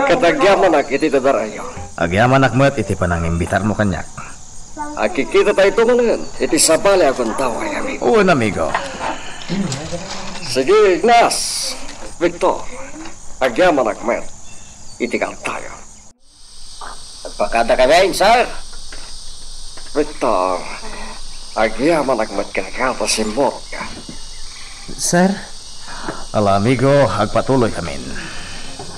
Ket agyamanak iti dadarayo. Agyamanak met iti panangimbitarmo kaniak. Agkikitatayto manen iti sabali a gundaway, amigo. Wen, amigo. Sige, Ignas, Victor, agyamanak met iti kadayo. Agpakada kami, sir. Victor, agyamanak met kenka ta simmurot ka. Sir? Ala, amigo, agpatuloykamin.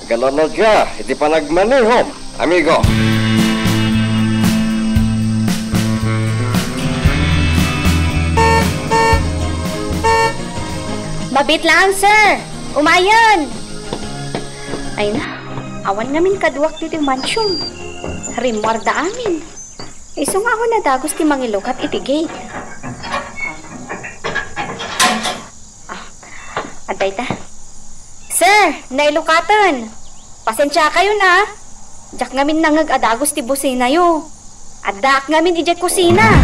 Agalunodka iti panagmanehom, amigo. Mabiit laeng, sir. Umayen. Ay na, awan ngamin kaduak ditoy mansion. Rimmuarda amin. Isu nga awan a dagus ti mangilukat iti gate. Ah, adda ita. Sir, nailukaten. Pasensiakayon a. Diak ngamin nangngeg a dagus ti businayo. Addaak ngamin idiay kusina.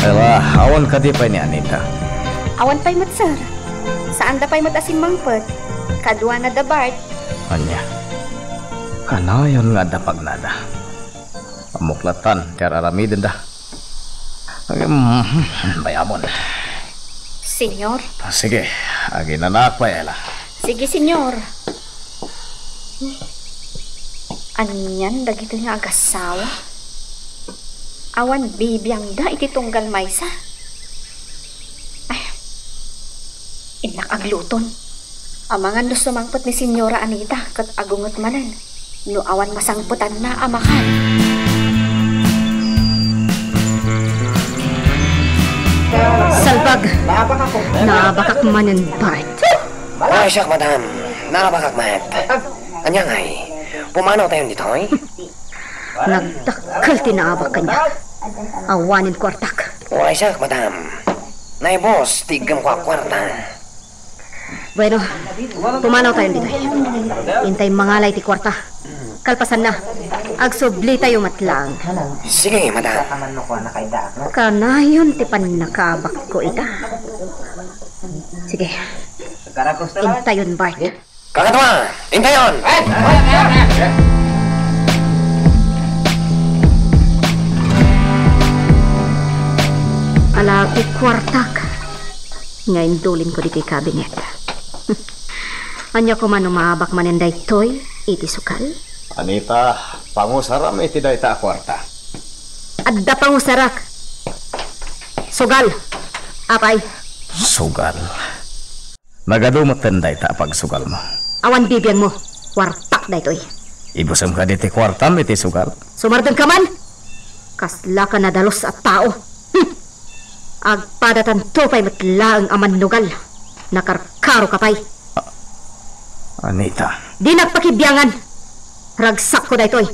Ella, awan kadi pay ni Anita? Awan pay met, sir. Saanda pay met a simmangpet. Kaduana da Bart. Ania? Kanayon nga adda pagnada. Ammok lattan ti ar-aramidenda. Agim, bayamon. Senyor? Ah, sige, aginanaak pay, Ella. Sige, senyor. Anian dagitoy nga agassawa? Awan bibiangda iti tunggal maysa. Ay, innak agluton. Amangan no sumangpet ni Senyora Anita ket agunget manen no awan masangpetanna a makan. Salbag! Naabakak manen, Bart. Uray siak, madam. Naabakak met. Ania ngay? Pumanawtayon ditoy? Nagdakkel ti naabak kaniak. Awanen kuartak. Uray siak, madam. Naibus ti iggemko a kuarta. Bueno, pumanawtayon ditoy. Intay mangala iti kuarta. Kalpasanna, agsublitayo met laeng. Sige, madam. Kanayon ti pannakaabakko ita. Sige. Karakos na lang. Intayon, Bart. Eh? Kakadua, intayon! Ala ti kuartak nga indulinko ditoy kabinet. Ania koma no maabak manen daytoy iti sugal? Anita, pangusaram iti dayta a kuarta. Adda pangusarak. Sugal. Apay? Sugal. Nagadu metten dayta a pagsugalmo. Awan bibiangmo. Kuartak daytoy. Ibusem kadi ti kuartam iti sugal? Sumardengka man. Kaslaka nadalus a tao. Hmm. Agpadatanto pay met laeng a mannugal. Nakarkaroka pay. Anita. Dinak pakibiangan. Ragsakko daytoy.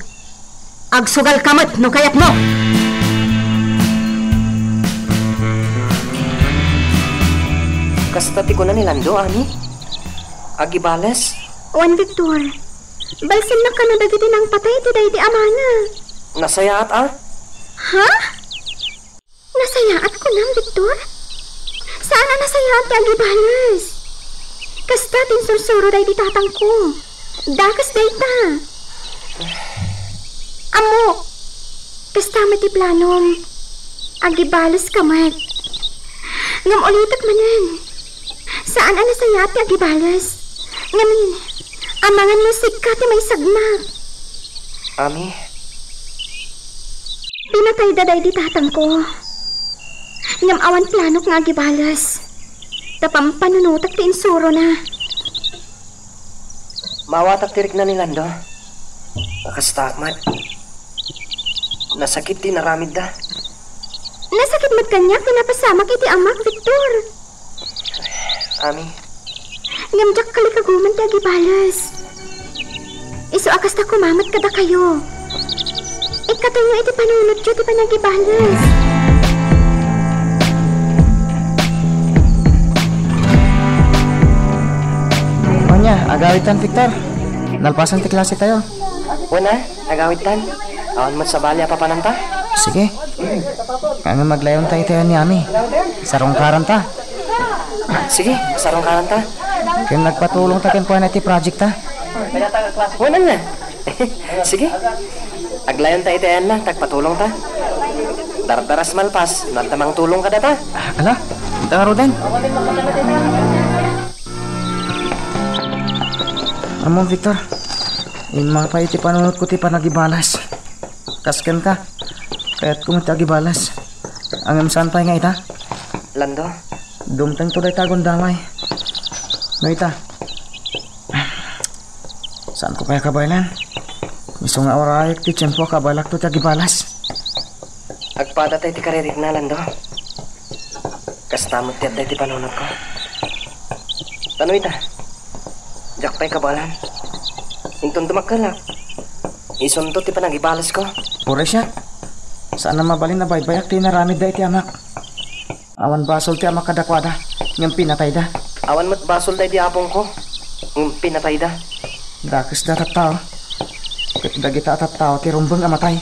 Agsugalka met no kayatmo. Kasta ti kuna ni Lando, Ami? Agibales? Wen, Victor. Balsennak kano dagiti nangpatay iti daydi amana. Nasayaat a? Ha? Nasayaat kunam, Victor? Saan a nasayaat ti agibales. Kasta ti insursuro daydi tatangko. Dakes dayta. Ammok, kasta met ti planom. Agibaleska met. Ngem ulitek manen. Saan a nasayaat ti agibales. Ngamin, amangan no sika ti maisagmak. Ami? Pinatayda daydi tatangko. Ngem awan planok nga agibales. Ta pampanunotak ti insurona. Maawatak ti rikna ni Lando. Kasta met. Nasakit ti inaramidda. Nasakit met kaniak ti napasamak iti amak, Victor. Ami. Ngem diak kalikaguman ti agibales. Isu a kasta koma met kadakayo. Ikkatoyo iti panunotyo ti panagibales. Ania, agawidtan, Victor? Nalpasan ti klasetayo. Wen a, agawidtan. Awan met sabali a papananta. Sige. Ngem aglayonta iti ayan ni Ami. Sarungkaranta. Sige, sarungkaranta. Ken agpatulongta kenkuana iti project ta. Wen a. Sige. Aglayonta iti ayanna, ta agpatulongta. Dardaras malpas, no adda mangtulong kadata. Ah, ala, ita ngaruden. Ammom, Victor, immapay iti panunotko ti panagibales. Kas kenka, kayatko met ti agibales. Ngem saan pay nga ita? Lando? Dumtengto dayta a gundaway. No ita? Saanko pay a kabaelan? Isu nga awarayek ti tiempo a kabaelakto ti agibales. Agpadatay ti karirikna, Lando. Kasta met ti adda iti panunotko. Ta no ita? Diak pay kabaelan. Inton dumakkelak, isunto ti panagibalesko. Puro siak. Saan a mabalin a baybayak ti inaramidda iti amak. Awan basol ti amak kadakuada, ngem pinatayda. Awan met basol daydi apongko, ngem pinatayda. Dakesda a tattao. Ket dagita a tattao ti rumbeng a matay.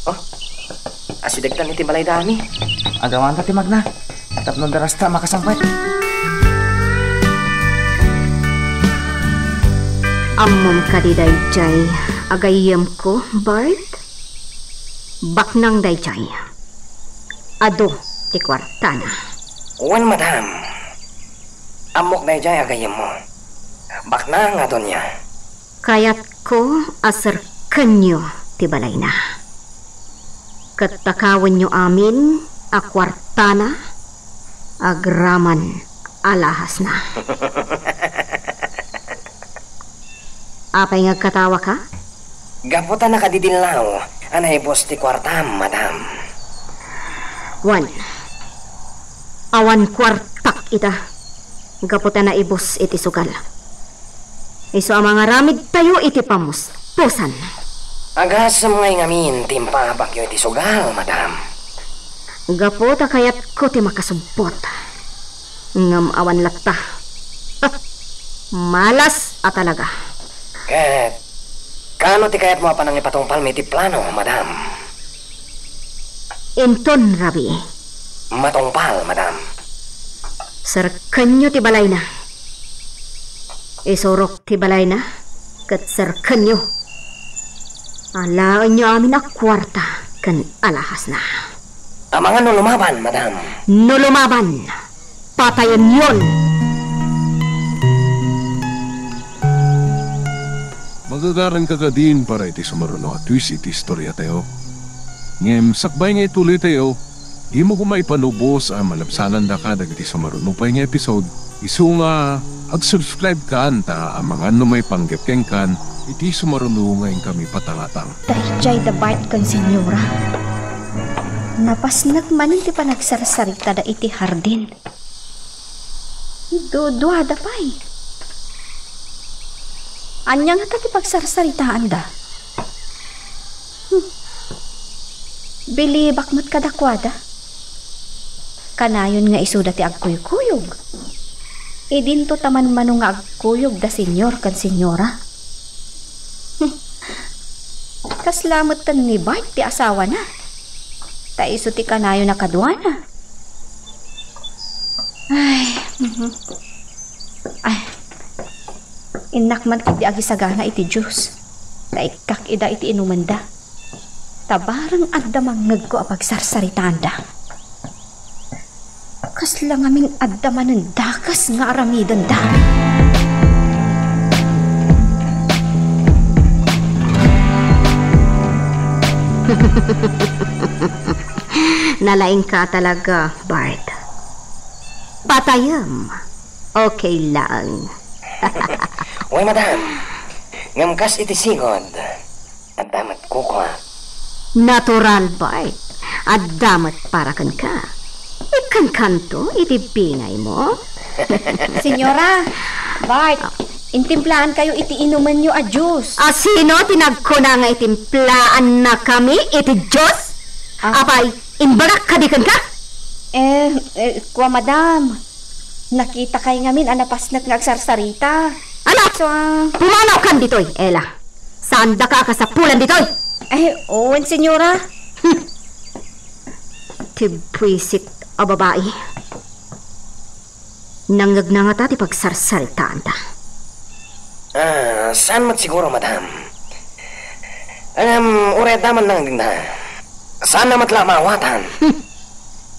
Oh, asidegtan iti balayda, Ami. Agawanta ti magna, tapno darasta a makasangpet. Ammom kadi daydiay a gayyemko, Bart? Baknang daydiay. Adu ti kuartana. Wen, madam. Ammok daydiay a gayyemmo. Baknang a adu nia. Kayatko a serkenyo ti balayna. Ket takawenyo amin a kuartana agraman a lahasna. Apay nga agkatawaka? Gapu ta nakadidillaw a naibus ti kuartam, madam. Wen, awan kuartak ita. Gapu ta naibus iti sugal. Isu a mangaramidtayo iti pamuspusan. Agasem ngay ngamin ti impaabakyo iti sugal, madam. Gapu ta kayatko ti makasubbot. Ngem awan latta. Malas a talaga. Ket kaano ti kayatmo a panangipatungpalmi iti plano, madam? Inton rabii. Matungpal, madam. Serkenyo ti balayna. Isurok ti balayna, ket serkenyo. Alaenyo amin a kuarta ken alahasna. Amangan no lumaban, madam. No lumaban, patayenyon. Magagaranka kadin para iti sumaruno a twist iti istoriatayo. Ngem sakbay nga ituloytayo, dimo koma ipanubos a malabsanandaka dagiti sumaruno pay nga episode. Isu nga, ag-subscribe kan ta amangan no maipanggep kenkan iti sumaruno nga inkami patangatang. Daydiay da Bart ken Senyora. Napasnek manen ti panagsarsaritada iti hardin. Duduada pay. Ania ngata ti pagsarsaritaanda? Hmm. Bilibak met kadakuada. Kanayon nga isuda ti agkuykuyog. Idinto ta manmano nga agkuyog da Senyor ken Senyora. Hmm. Kasla met ken ni Bart ti asawana. Ta isu ti kanayon a kaduana. Ay, mhm. Ay. Innak man ketdi agisagana iti juice. Ta ikkak ida iti inumenda. Ta bareng adda mangngegko a pagsarsaritaanda. Kasla ngamin adda manen dakes nga aramidenda. Nalaingka talaga, Bart. Patayem. Okay lang. Wen, madam. Ngem kas iti sigud, adda met kukua. Natural, Bart. Adda met para kenka. Ikkankanto iti bingaymo. Senyora, Bart, intimplaankayo iti inumenyo a juice. A sino ti nagkuna nga itimplaannakami iti juice? Ah. Apay, imbagak kadi kenka? Eh, eh, kua, madam. Nakitakay ngamin a napasnek nga agsarsarita. Ala! So, ah, pumanawkan ditoy, Ella. Saandaka a kasapulan ditoy. Ay, wen, senyora. Hmm. Ti buisit a babai. Nangngegna ngata ti pagsarsaritaanda? Ah, saan met siguro, madam. Ngem, uray adda man nangngegna, saanna met la a maawatan. Hmm.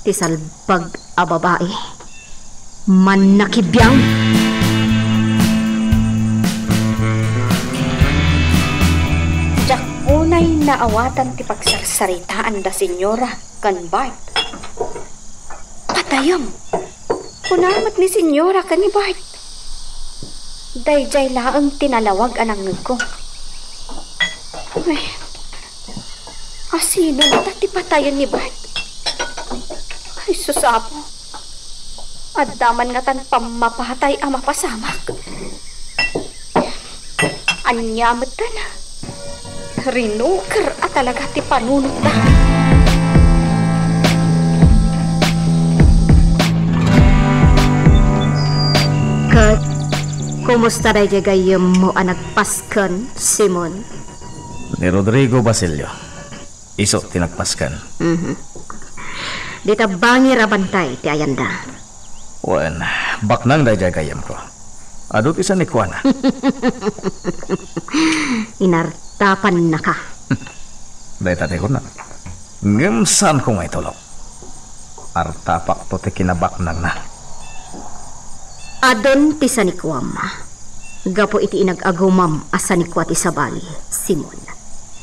Ti salbag a babai. Mannakibiang! Diak unay naawatan ti pagsarsaritaanda, senyora, ken Bart. Patayem! Kuna met ni senyora ken ni Bart. Daydiay laeng ti nalawag a nangngegko. Ay, asino ngata ti patayen ni Bart? Ay, sus, Apo. Adda man ngatan pammapatay a mapasamak. Ania metten? Rinuker a talaga ti panunotda. Ket kumusta daydiay gayyemmo a nagpasken, Simon? Ni Rodrigo Basilio. Isu ti nagpasken. Mhm. Dita bangir a bantay ti ayanda. Wen, baknang daydiay gayyemko. Adu ti sanikuana. Inartapannaka. Dayta ti kunam. Ngem saanko nga itulok. Artapakto ti kinabaknangna. Adun ti sanikuam. Gapu iti inag-agumam a sanikua ti sabali, Simon.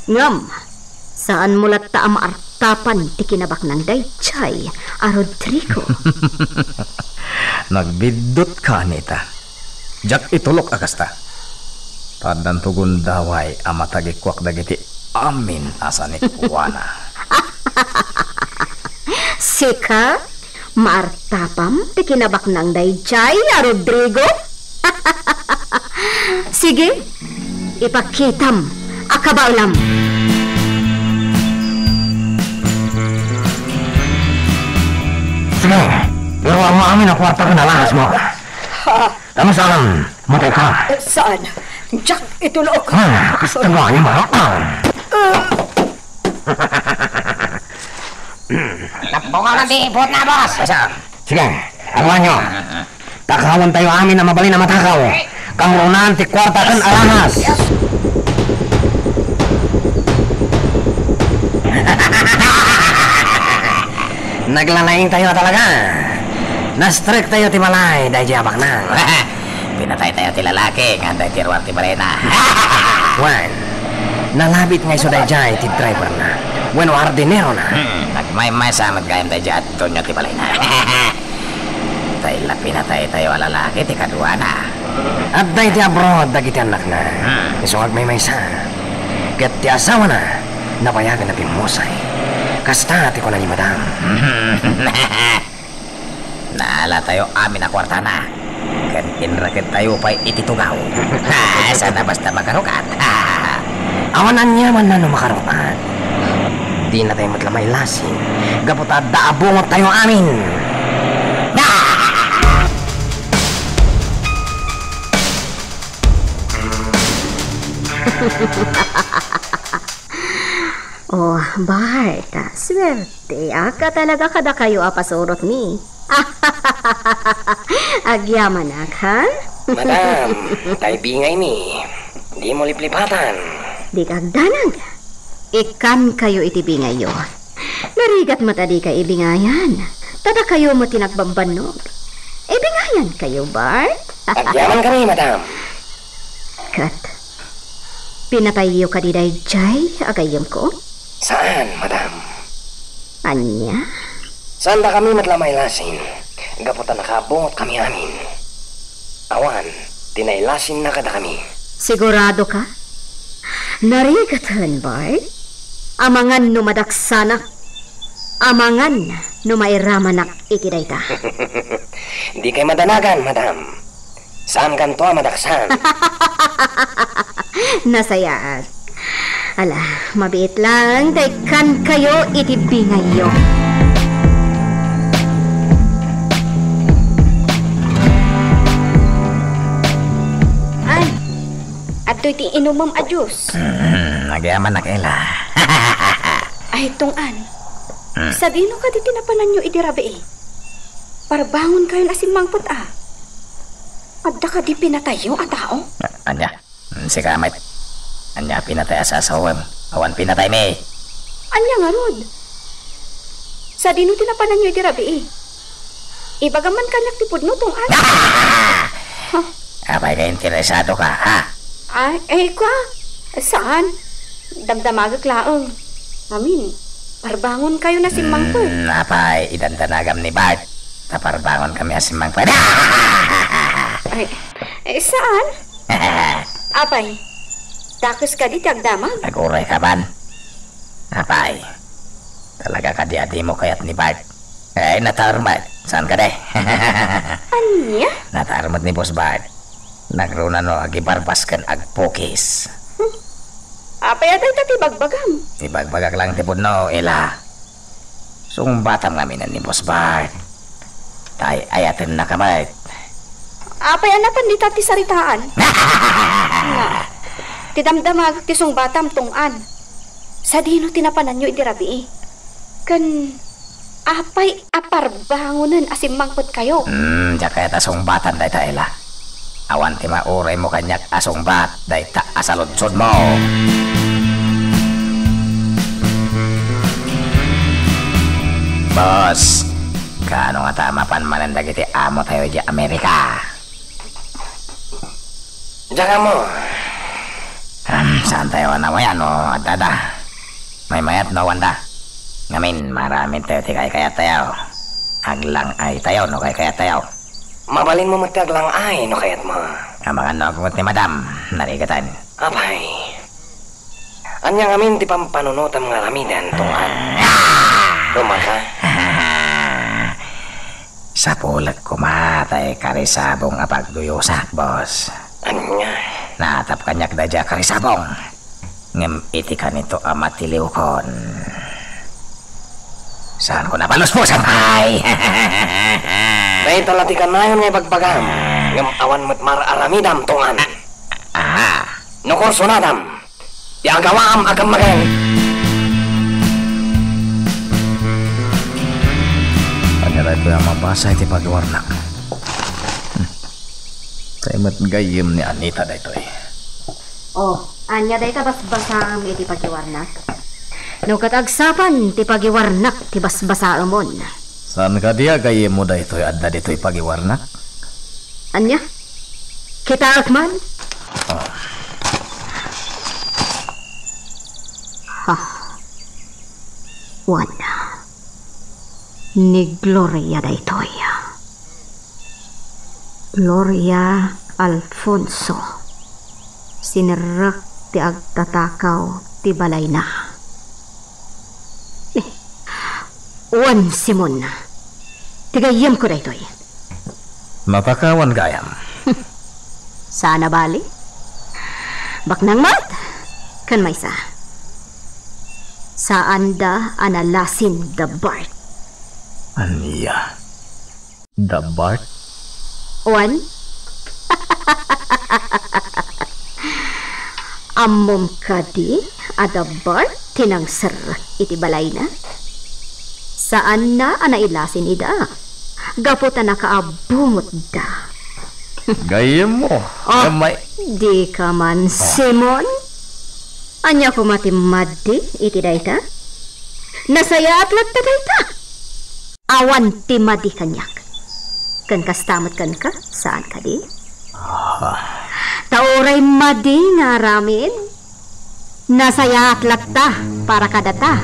Ngem, saanmo latta a maartapan ti kinabaknang daydiay a Rodrigo. Nagbiddutka, Anita. Diak itulok a kasta. Ta addanto gundaway a matagikuak dagiti amin a sanikuana. Sika? Maartapam ti kinabaknang daydiay a Rodrigo? Sige, ipakitam a kabaelam. Sige, iruarmo amin a kuarta ken alahasmo. Ha? Tama saan, matay ka. Eh, saan? Diak itulok. Ah, kasta nga yung mga, ah. Napungan ang dipot na, boss. Asa? Sige, aruanyo. Akawantayo amin a mabalin a matakaw. Kangrunaan ti kuarta ken alahas. Naglalaingtayo a talaga. Nastrektayo ti balay daydiay a baknang. Pinataytayo ti lalaki nga adda iti ruar ti balina. Wen, nalabit nga isu daydiay ti driverna wenno hardinerona. Hmm, nagmaymaysa met gayam daydiay a dueño ti balayna. Tay la pinataytayo a lalaki ti kaduana. Adda iti abroad dagiti annakna. Hmm. Isu nga agmaymaysa. Ket ti asawana, nabayagan a bimmusay. Kasta ti kuna ni Madam. Naalatayo amin a kuartana, ken inrekedtayo pay iti tugaw. Saan a basta makaruk-at. Awan aniamanna no makaruk-at. Dinatayo met la mailasin, gapu ta adda a bungottayo amin. Oh, Bart, swerteak talaga kadakayo a pasurotmi. Agyamanak, ha? Madam, tay bingaymi. Dimo liplipatan. Dika agdanag. Ikkankayo iti bingayyo. Narigat met a dika ibingayan. Ta dakayo met ti nagbabbannog. Ibingayankayo, Bart? Agyamankami, madam. Ket, pinatayyo kadi daydiay a gayyemko? Saan, madam. Ania? Saandakami met la mailasin, gapu ta nakabungotkami amin. Awan ti nailasinna kadakami. Siguradoka? Narigaten, Bart? Amangan no madaksanak, amangan no mairamanak iti dayta. Dikay madanagan, madam. Saankanto a madaksan. Nasayaat. Ala, mabiit laeng ta ikkankayo iti bingayyo. Ay, adtoy ti inumem a juice. Mm, agyamanak, Ella. Ay, Tong-an. Mm. Sadino kadi ti napananyo idi rabii? Parbangonkayon a simmangpet a. Adda kadi pinatayyo a tao? A-, ania? Mm, sika met. Ania pinatay a sasawem? Awan pinataymi. Ania ngarud? Sadino ti napananyo idi rabii? Ibagam man kaniak ti pudno, Tong-an. Apay nga interesado ka, ha? Ay, eh, kua, saan? Damdamagek laeng. Amin, parbangonkayon a simmangpet. Mm, apay, idandanagam ni Bart. Ta parbangonkami a simmangpet. Ay, eh, saan? Apay, dakes kadi ti agdamag? Aguray ka man. Apay, talaga kadi a dimo kayat ni Bart? Eh, natarmet. Saan kadi? Ania? Natarmet ni Boss Bart. Nagruna no agibarbas ken agpukis. Hmm. Apay a dayta ti bagbagam? Ibagbagak lang ti pudno, Ella. Sungbatam ngamin ni Boss Bart. Tay, ayatennaka met. Apay a napan dita ti saritaan? Nga, ti damdamagek ti sungbatam, Tong-an. Sadino ti napananyo idi rabii? Ken apay a parbangonen a simmangpetkayo? Hmm, diak kayat a sungbatan dayta, Ella. Awan ti mauraymo kaniak a sungbat dayta a saludsodmo. Boss, kaano ngata a mapan manen dagiti amotayo idiay Amerika? Diak ammo. Am, saantayo a nawayan no addada? Maymayat no awanda? Ngamin, maaramidtayo ti kaykayattayo. Aglang-aytayo no kaykayattayo. Mabalinmo met ti aglang-ay no kayatmo. Amangan no aggungot ni Madam, narigaten. Apay. Ania ngamin ti pampanunotam nga aramiden, Tong-an? Rumaka? Sapulek koma tay karisabong a pagduyosak, boss. Ania? Naatap kaniak daydiay a karisabong. Ngem iti kanito a matiliwkon, saanko a palusposan pay. Dayta la ti kanayon nga ibagbagam, ngem awan met mar-aramidam, Tong-an. Aha. No kursunadam, ti agawaam a kammagen. Ania daytoy a mabasa iti pagiwarnak? Hmm. Tay met gayyem ni Anita daytoy. Oh, ania dayta basbasaem iti pagiwarnak? No ket agsapan ti pagiwarnak ti basbasaemon. Saan kadi a gayyemmo daytoy adda ditoy pagiwarnak? Ania? Kitaek man? Ah. Ha. Wen. Ni Gloria daytoy. Gloria Alfonso. Sinerrek ti agtatakaw ti balayna. Eh, wen, Simon. Ti gayyemko daytoy. Natakawan gayam. Saan a bali? Baknang met ken maysa. Saanda a nalasin da Bart. Ania? Da Bart? Wen? Ammom kadi a da Bart ti nangserrek iti balayna? Saanna a nailasin ida, gapu ta nakaabungotda. Gayyemmo. Oh, ngem may- dika man, Simon? Ania koma ti madi iti dayta? Nasayaat latta dayta. Awan ti madi kaniak. Ken kasta met kenka, saan kadi? Ah. Ta uray madi nga aramid, nasayaat latta para kadata.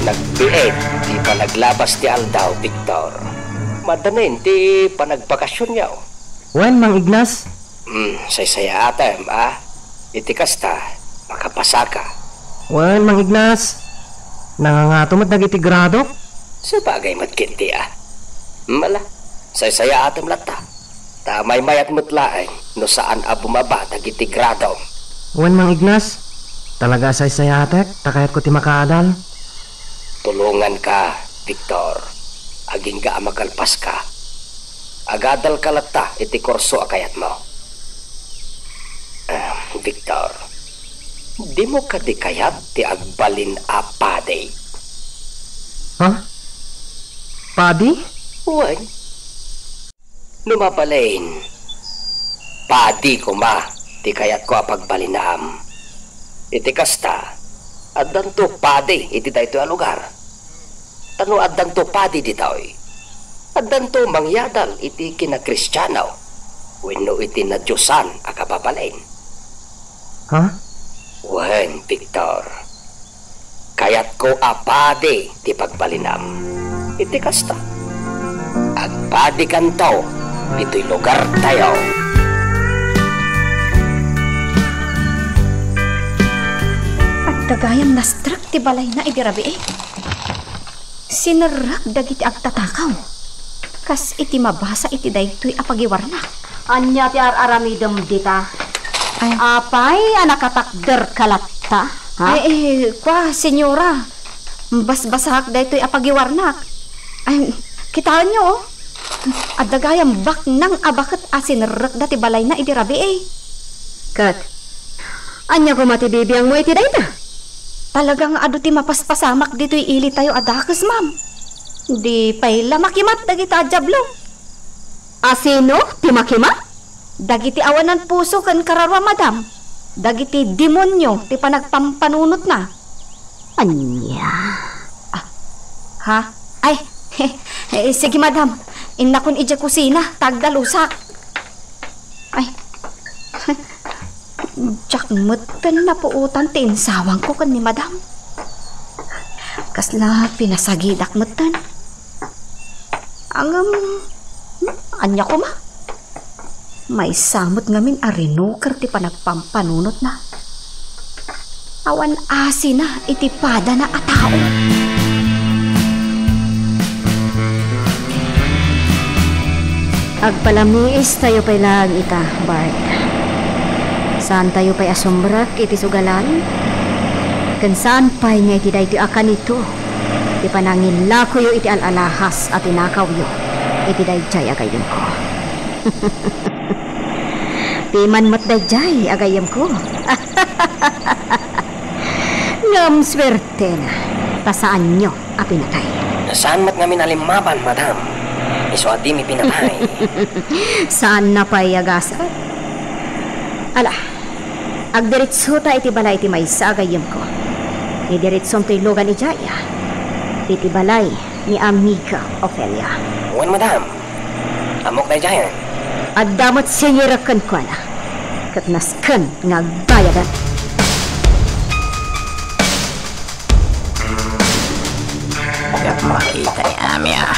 Nagbiit ti panaglabas ti aldaw, Victor. Maddanin ti panagbakasionyo. Wen, Mang Ignas. Hmm, saysayaatem, a? Iti kasta, makapasaka. Wen, Mang Ignas. Nangangato met dagiti gradok. Sabagay met ketdi, a? Mala, saysayaatem latta. Ta maymayat met laeng no saan a bumaba dagiti gradom. Wen, Mang Ignas. Talaga a saysayaatek, ta kayatko ti makaadal. Tulonganka, Victor. Agingga a makalpaska. Agadalka latta iti kurso a kayatmo. Ah, Victor, dimo kadi kayat ti agbalin a padi? Ha? Padi? Wen. No mabalin, padi koma ti kayatko a pagbalinam. Iti kasta, addanto padi iti daytoy a lugar. Ta no addanto padi ditoy, addanto mangyadal iti kinakristiano wenno iti nadiosan a kababalin. Ha? Wen, Victor. Kayatko a padi ti pagbalinam. Iti kasta, agpadikanto ditoy lugartayo. Adda gayam nastrek ti balayna idi rabii. Sinerrek dagiti agtatakaw. Kas iti mabasa iti daytoy a pagiwarnak. Ania ti ar-aramidem dita? Ay. Apay a nakatakderka latta, ha? Ay, eh, kua, senyora. Basbasaak daytoy a pagiwarnak. Ay, kitaenyo, oh. Adda gayam baknang a baket a sinerrekda ti balayna idi rabii. Ket, ania koma ti bibiangmo iti dayta? Talaga nga adu ti mapaspasamak ditoy ilitayo a dakes, ma'am. Di pay la makimat dagita a diablo. Asino ti makimat? Dagiti awanan puso ken kararua, madam. Dagiti demonio ti panagpampanunotna. Ania? Ah, ha? Ay, eh, sige, madam. Innakon idiay kusina, ta agdalusak. Ay, diak metten napuotan ti insawangko ken ni madam. Kasla pinasagidak metten. Ngem, ania koma? Maysa met ngamin a rinuker ti panagpampanunotna. Awan asina iti padana a tao. Agpalamiistayo pay laeng ita, Bart. Saantayo pay a sumrek iti sugalan, ken saan pay nga iti daytoy a kanito ti panangillakoyo iti al-alahas a tinakawyo iti daydiay a gayyemko. Piman met daydiay a gayyemko. Ngem suertena, ta saanyo a pinatay. Saan met ngamin a limmaban, madam? Isu a dimi pinatay. Saanna pay a gasat. Ala, agdiritsota iti balay ti maysa a gayyemko. Idiritsontoy lugan idiay, iti balay ni Amiga Ofelia. Wen, madam. Ammok daydiayen. Adda met singirek kenkuana, ket nasken nga agbayadak. Diak makita ni Ami, a.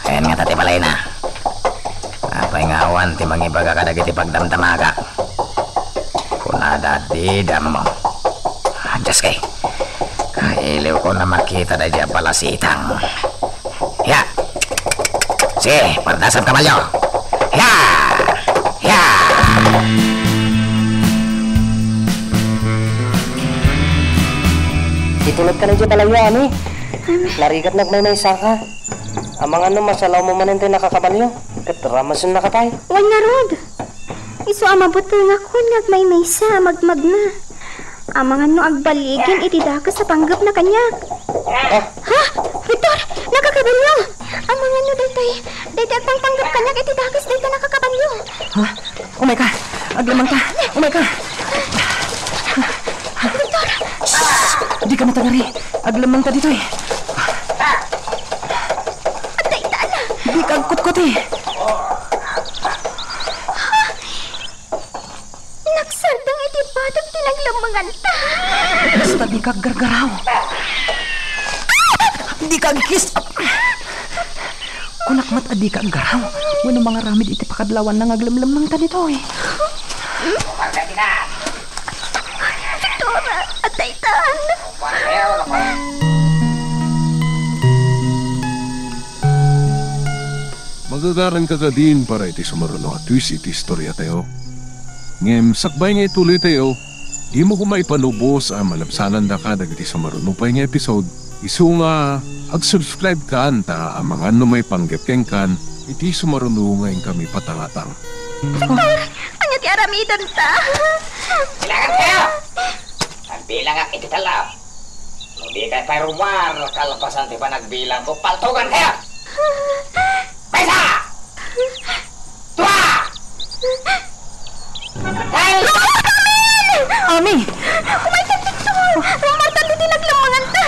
Ayan ngata ti balayna. Apay nga awan ti mangibaga kadagiti pagdamdamagak? Kunada, didammo. Dios kay, kailiwkon a makita daydiay a balasitang. Ya! Sige, pardasam kabalio! Ya! Ya! Itulodka na diay balayo, Ami. Narigat nga agmaymaysaka. Amangan no masalawmo manen tay nakakabalio, ket ramasennaka pay. Wen ngarud, isu a mabutel nga kuan nga agmaymaysa a magmagna. Amangan no agballigen iti dakes a panggepna kaniak. Ah. Ha? Victor, nakakabalio! Amangan no daytoy, daytoy agpangpanggep kaniak iti dakes daytoy nakakabalio. Ha? Umayka! Aglemmengta! Umayka! Victor! Shh! Dika matagari! Aglemmengta ditoy! Adda itan! Dika agkutkuti! Nagsardeng iti batog ti naglemmenganta. Basta dika aggargaraw. Dika agkis-, kunak met a dika aggaraw. Wenno mangaramid iti pakadlawanna nga aglemlemmengta ditoy. Dora, adda itan. Magagaranka kadin para iti sumaruno a twist iti istoriatayo. Ngem sakbay nga ituloytayo, dimo koma ipalubos a malabsanandaka dagiti sumaruno pay nga episode, isu nga ag-subscribe kan ta amangan no maipanggep kenkan iti sumaruno nga inkami patangatang. Victor, ania ti aramidenta? Bilangan kayo! Agbilangak iti tallo. No dikay pay rummuar kalpasan ti panagbilangko, paltugan kayo! Maysa! Dua! Tal- Ami! Umayka dito! Rummuartan ditoy naglemmenganta!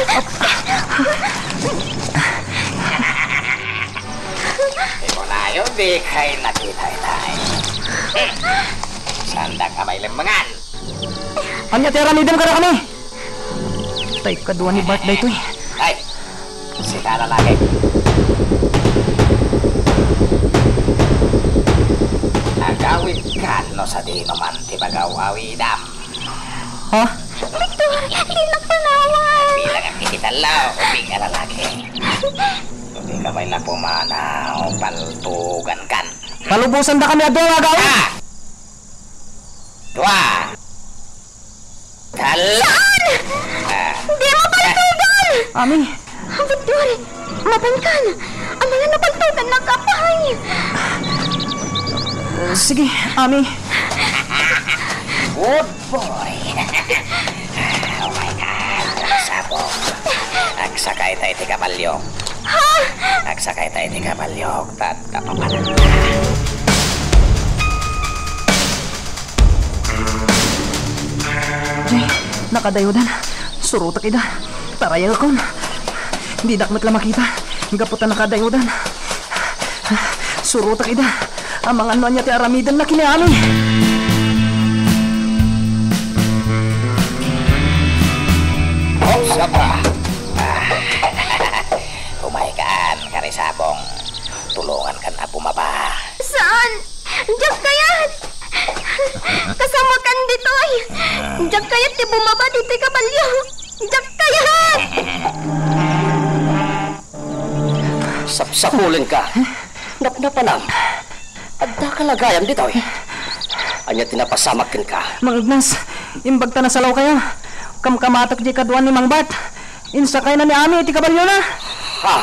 Ikunayo, dikay nakita itay. Saandak a mailemmengan. Ania ti aramidem kadakami? Tay kadua ni Bart daytoy. Ay, sika lalaki. Agawidkan no sadino man ti pagaw-awidam. Ha? Victor, dinak panawan. Bilangak iti tallo, ubing a lalaki. Dika pay la pumanaw, paltugankan. Palubosandakami a dua nga agawid. Ah! Dua! Tal- Saan? Ah. Dimo paltugan! Ami. Victor, mapankan. Amangan no paltugannaka pay. Sige, Ami. Good boy. Oh my God, sabong. Agsakayta iti kabalio. Ha? Agsakayta iti kabalio. Tat- Kapapananta. Ay, nakadayodan. Surotek ida. Tarayelkon. Didak met la makita. Gapu ta nakadayodan. Surotek ida. Amangan no ania ti aramidenna ken ni Ami. Oh, sapa. Umaykan, Karisabong. Tulongankan a bumaba. Saan? Diak kayat! Kasamakan ditoy! Diak kayat ti bumaba ditoy kabalio! Diak kayat! Sapsapulenka! Napnapanam! Addaka la gayam ditoy! Ania ti napasamak kenka? Mang Ignas, imbag ta nasalawkayo. Kamkamatek diay kadua ni Mang Bart. Insakayna ni Ami iti kabaliona. Ha?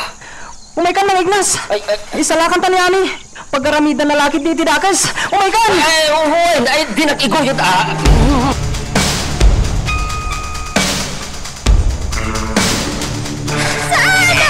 Umaykan, Mang Ignas! Ay, ay. Isalakanta ni Ami. Pagaramitna la ketdi iti dakes. Umaykan! Ay, uy, ay, dinak iguyod, ah. Saan?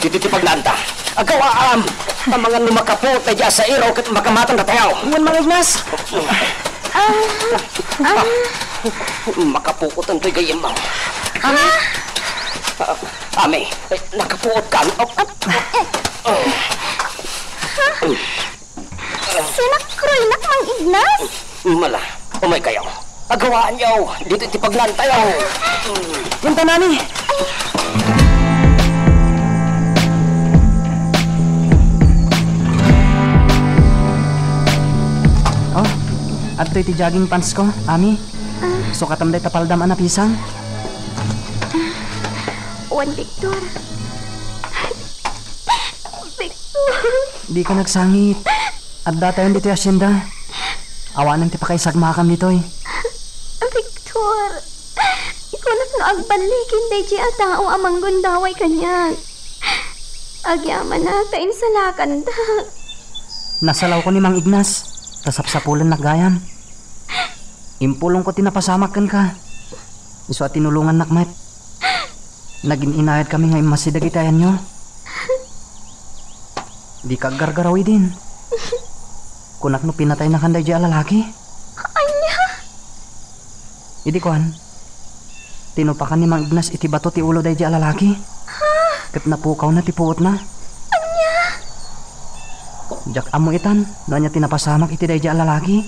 Ditoy ti pagnaanta. Agawaam! Amangan no makapuot daydi a sairaw ket makamatang datayo. Wen, Mang Ignas. Ah, ah. Makapuotan toy gayyem, Mang. Ah. Ah, Ami, eh, nakapuot kan? Oh. Ah, eh. Sinakroynak, Mang Ignas? Mala, umay kayo. Agawaanyo, ditoy ti pagnaantayo. Punta nami. Oh, adtoy ti jogging pants ko, Ami. Ah. Sukatam dayta paldam a napisang. Wen, Victor. Victor. Dika nagsangit. Addatayon ditoy hacienda. Awanen ti pakaisagmakam ditoy. Victor, kunak no agballiken daydi a tao a manggundaway kaniak. Agyamanak ta insalakandak. Nasalawko ni Mang Ignas, ta sapsapulennak gayam. Impulongko ti napasamak kenka. Isu a tinulongannak met. Nagin-inayadkami nga immassi dagiti ayanyo. Dika aggargaraw idin. Kunak no pinataynakan daydi a lalaki. Ania? Idi kuan, tinupakan ni Mang Ignas iti bato ti ulo daydi a lalaki. Ha? Ket napukawna ti puotna. Ania? Diak ammo itan no ania ti napasamak iti daydi a lalaki.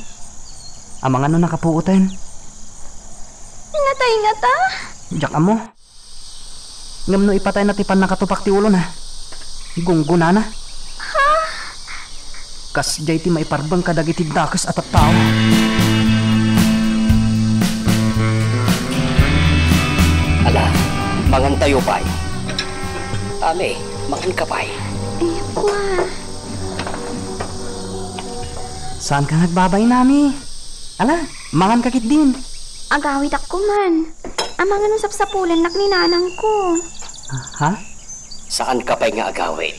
Amangan no nakapuoten. Pinatay ngata? Diak ammo. Ngem no ipatayna ti pannakatupak ti ulona, gunggonana. Ha? Kasdiay ti maiparbeng kadagiti dakes a tattao. Ala, mangantayo pay. Ami, manganka pay. Epwa. Saanka nga agbabain, Ami? Ala, manganka ketdin. Agawidak man. Amangan no sapsapulennak ni nanangko. Ha? Saanka pay nga agawid.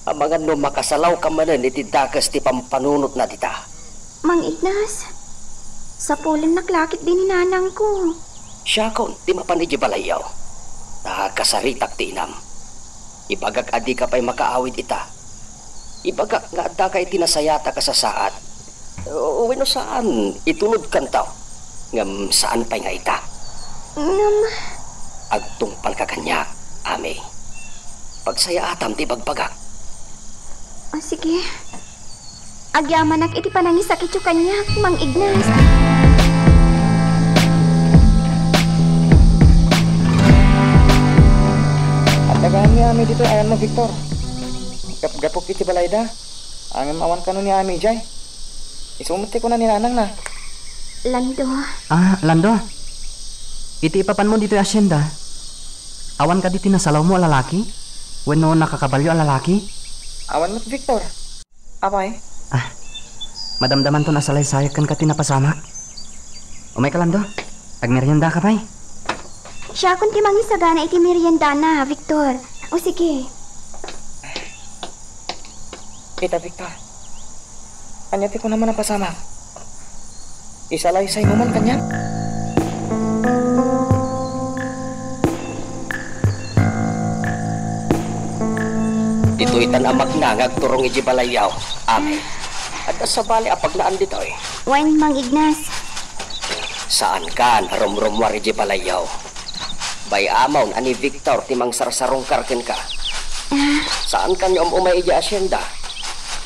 Amangan no makasalawka manen iti dakes ti pampanunotna dita. Mang Ignas, sapulennak la ketdi ni nanangko. Siakon ti mapan idiay balayyo. Ta kasaritak ti inam. Ibagak a dika pay makaawid ita. Ibagak nga addaka iti nasayaat a kasasaad. Wenno saan, itulodkanto. Ngem saan pay nga ita. Ngem agtungpalka kaniak, Ami. Pagsayaatam ti ibagbagak. Ah, sige. Agyamanak iti panangisakityo kaniak, Mang Ignas. Adda gayam ni Ami ditoy ayanmo, Victor. Gapgapok iti balayda. Ngem awan kano ni Ami idiay. Isu met ti kuna ni nanangna. Lando. Ah, Lando. Iti ipapanmo ditoy hacienda, awan kadi ti nasalawmo a lalaki? Wenno nakakabalyo a lalaki? Awan met, Victor. Apay? Ah, madamdamanton a salaysayak kenka ti napasamak. Umayka, Lando. Agmeriendaka pay. Siakon ti mangisagana iti meriendana, Victor. O sige. Ita, Victor. Ania ti kunam a napasamak? Isalaysaymo man kaniak? Ditoy tan a magna nga agturong idiay balayyo, Ami. Adda sabali a pagnaan ditoy. Wen, Mang Ignas. Saankan a rumrummuar idiay balayyo. Bay-amon a ni Victor ti mangsarsarungkar kenka. Ah. Saankan nga um-umay idiay hacienda.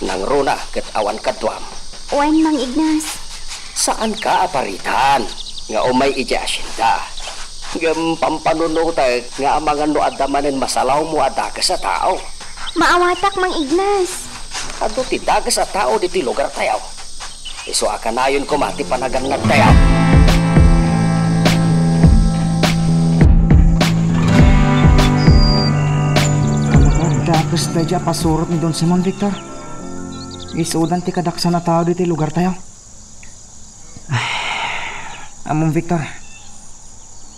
Nangruna ket awan kaduam. Wen, Mang Ignas. Saanka a paritan nga umay idiay hacienda. Ngem pampanunotek nga amangan no adda manen masalawmo a dakes a tao. Maawatak, Mang Ignas. Adu ti dakes a tao ditoy lugartayo. Isu a kanayon koma ti panagannadtayo. Dakes daydi a pasurot ni Don Simon, Victor. Isudan ti kadaksan a tao ditoy lugartayo. Ay, ammom, Victor,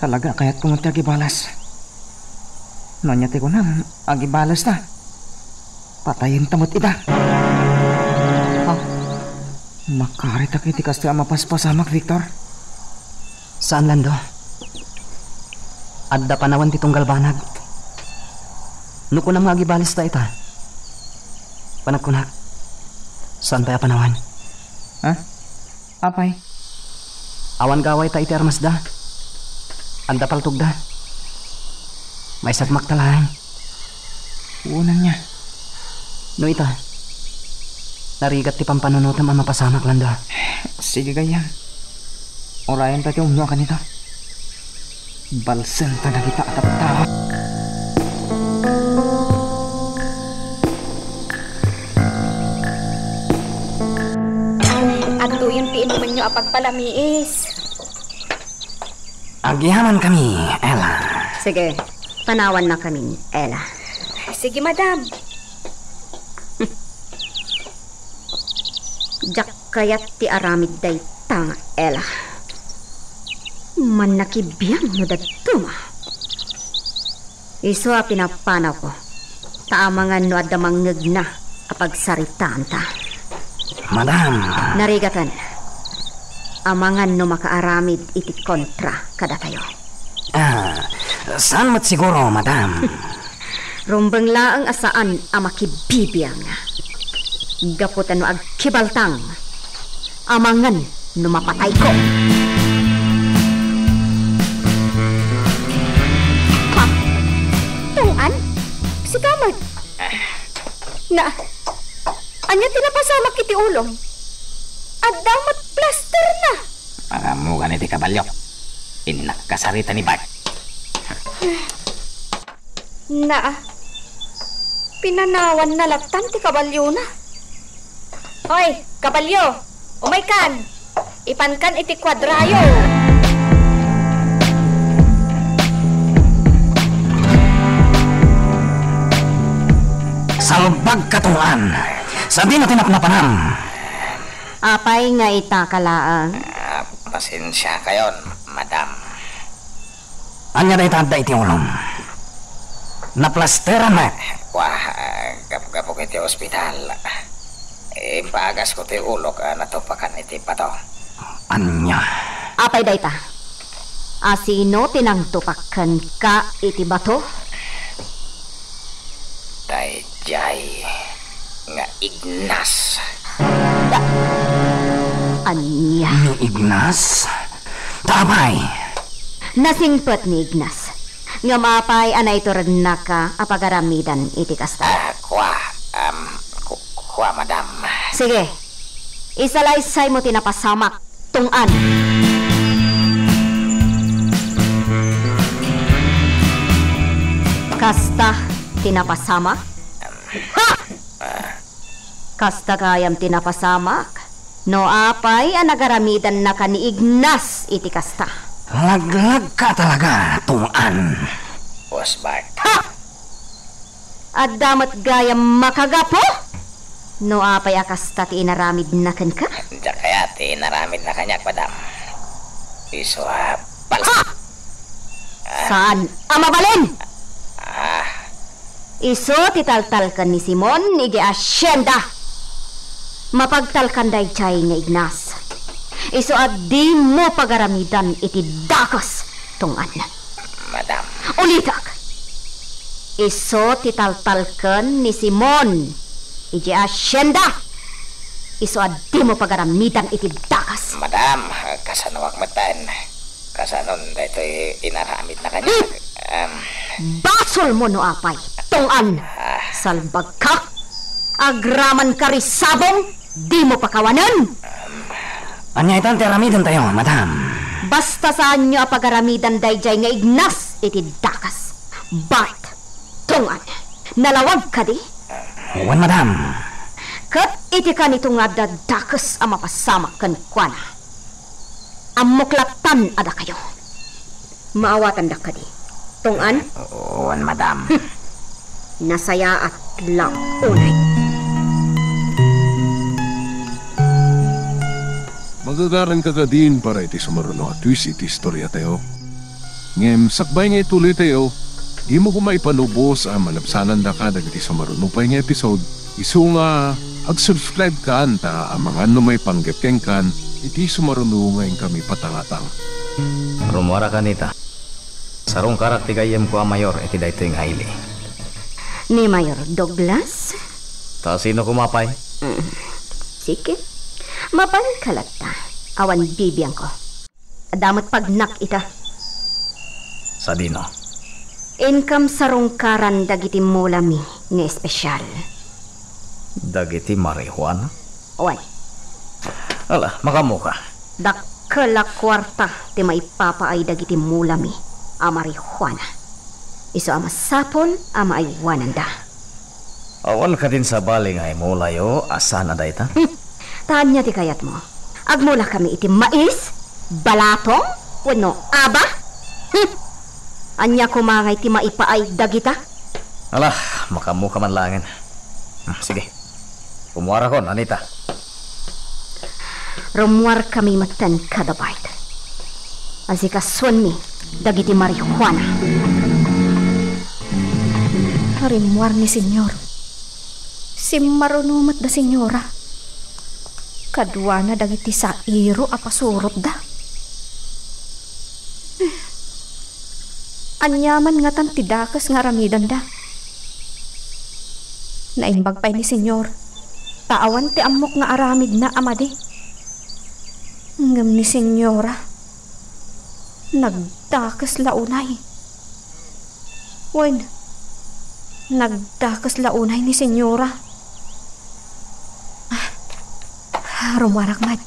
talaga a kayatko met ti agibalas. No ania ti kunam, agibalasta. Patayenta met ida. Ah, makaritak iti kastoy a mapaspasamak, Victor. Saan, Lando. Adda panawen ti tunggal banag. No kunam nga agibalista ita, panagkunak, saan pay a panawan? Ha? Apay? Awan gawayta iti armasda. Adda paltogda. Maisagmakta laeng. Uunanna. No ita, narigat ti pampanunotem a mapasamak, Lando. Sige, gayyem. Urayenta ti umno a kanita. Balsenta dagita a tattao. Adtoyen ti inumenyo a pagpalamiis. Agyamankami, Ella. Sige, panawannakamin, Ella. Sige, madam. Diak kayat ti aramid dayta nga Ella. Mannakibiang no dadduma. Isu a pinapanawko, ta amangan no adda mangngegna a pagsaritaanta. Madam. Narigaten, amangan no makaaramid iti kontra kadatayo. Ah, saan met siguro, madam? Rumbeng laeng a saan a makibibiang. Gapu ta no agkibaltang, amangan no mapatayko. Ha? Tong-an? Sika met? Na, ania ti napasamak iti ulom? Adda met plasterna. Pangamugan iti kabalio. Innak kasarita ni Bart. Na, pinanawanna lattan ti kabalyona. Hoy, kabalyo, umaykan! Ipankan iti kuadrayo! Salbagka, Tong-an! Sadino ti napnapanam? Apay nga itaka laeng? Ah, pasensiakayon, madam. Ania dayta adda iti ulom? Naplasteran met. Kua, gapgapu iti ospital, imbagasko ti ulok a natupakan iti bato. Ania? Apay dayta? A sino ti nangtupak kenka iti bato? Daydiay nga Ignas. Da-, ania? Ni Ignas? Ta apay? Nasingpet ni Ignas. Ngem apay a naiturednaka a pagaramidan iti kasta? Ah, kua, um, ku-, kua, madam. Sige. Isalaysaymo ti napasamak. Tong-an. Kasta ti napasamak? Ha! Kasta gayam ti napasamak? No apay a nagaramidannaka ni Ignas iti kasta? Laglagka talaga, Tong-an. Boss Bart. Ha! Adda met gayam makagapu? No apay a kasta ti inaramidna kenka? Diak kayat ti inaramidna kaniak, madam. Isu a bal- Ha! Ah. Saan a mabalin? Ah. Isu ti taltalken ni Simon idiay asienda. Mapagtalkan daydiay nga Ignas. Isu a dimo pagaramidan iti dakes, Tong-an. Madam. Ulitek. Isu ti taltalken ni Simon idiay asienda. Isu a dimo pagaramidan iti dakes. Madam, kasanoak metten? Kasanon daytoy inaramidna kaniak? Hmm. Em. Basolmo no apay, Tong-an. Ah. Salbagka. Agramanka risabong. Dimo pakawanen? Ania itan ti aramidentayo, madam? Basta saanyo a pagaramidan daydiay nga Ignas iti dakes. Bart, Tong-an, nalawag kadi? Wen, madam. Ket iti kanitungad a dakes a mapasamak kenkuana, ammok lattan a dakayo. Maawatandak kadi, Tong-an? Wen, madam. Hmm. Nasayaat la unay. Magagaranka kadin para iti sumaruno a twist iti istoriatayo. Ngem sakbay nga ituloytayo, dimo koma ipanubos a malabsanandaka dagiti sumaruno pay nga episode. Isu nga ag-subscribe kan ta amangan no maipanggep kenkan iti sumaruno nga inkami patangatang. Rummuaraka, Nita. Sarungkarak ti gayyemko a mayor iti daytoy nga ili. Ni Mayor Douglas? Ta sino koma pay? Mm. Sige. Mabalinka latta. Awan bibiangko. Adda met pagnak ita. Sadino? Inkam sarungkaran dagiti mulami nga espesyal. Dagiti marijuana? Wen. Ala, makaammoka. Dakkel a kuarta ti maipapaay dagiti mulami a marijuana. Isu a masapul a maaywananda. Awan kadin sabali nga imulayo a saan a dayta? Hmm. Ta ania ti kayatmo? Agmulakami iti mais, balatong, wenno aba? Hmm. Ania koma ngay ti maipaay dagita? Ala, makaammoka man laengen. Hmm, sige. Rummuarakon, Anita. Rummuarkami metten kada Bart. Asikasuenmi dagiti marijuana. Rimmuar ni Señor. Simmaruno met da Señora. Kaduana dagiti sairo a pasurotda. Ania man ngatan ti dakes nga aramidenda? Naimbag pay ni Señor, ta awan ti ammok nga aramidna a madi. Ngem ni Señora, nagdakes la unay. Wen, nagdakes la unay ni Señora. Ah, rummuarak met.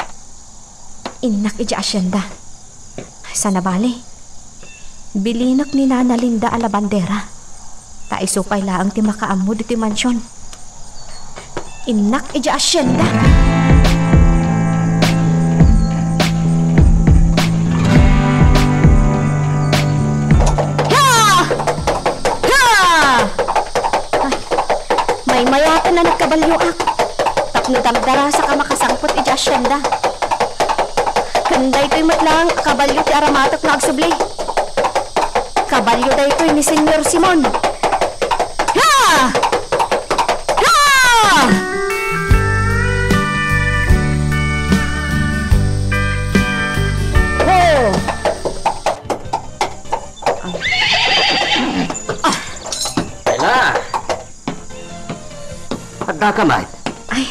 Innak idiay asienda. Saan a bale, bilinek ni Nana Linda a labandera. Ta isu pay laeng ti makaammod iti mansion. Innak idiay asienda. Ha! Ha! Ay, maymayaten a nagkabalioak. Tapno dardarasak a makasangpet idiay asienda. Ken daytoy met laeng a kabalio ti aramatek nga agsubli. Kabalio daytoy ni Señor Simon. Ha! Ha! Oh! Ay. Ah! Kayla! Addaka met? Ay,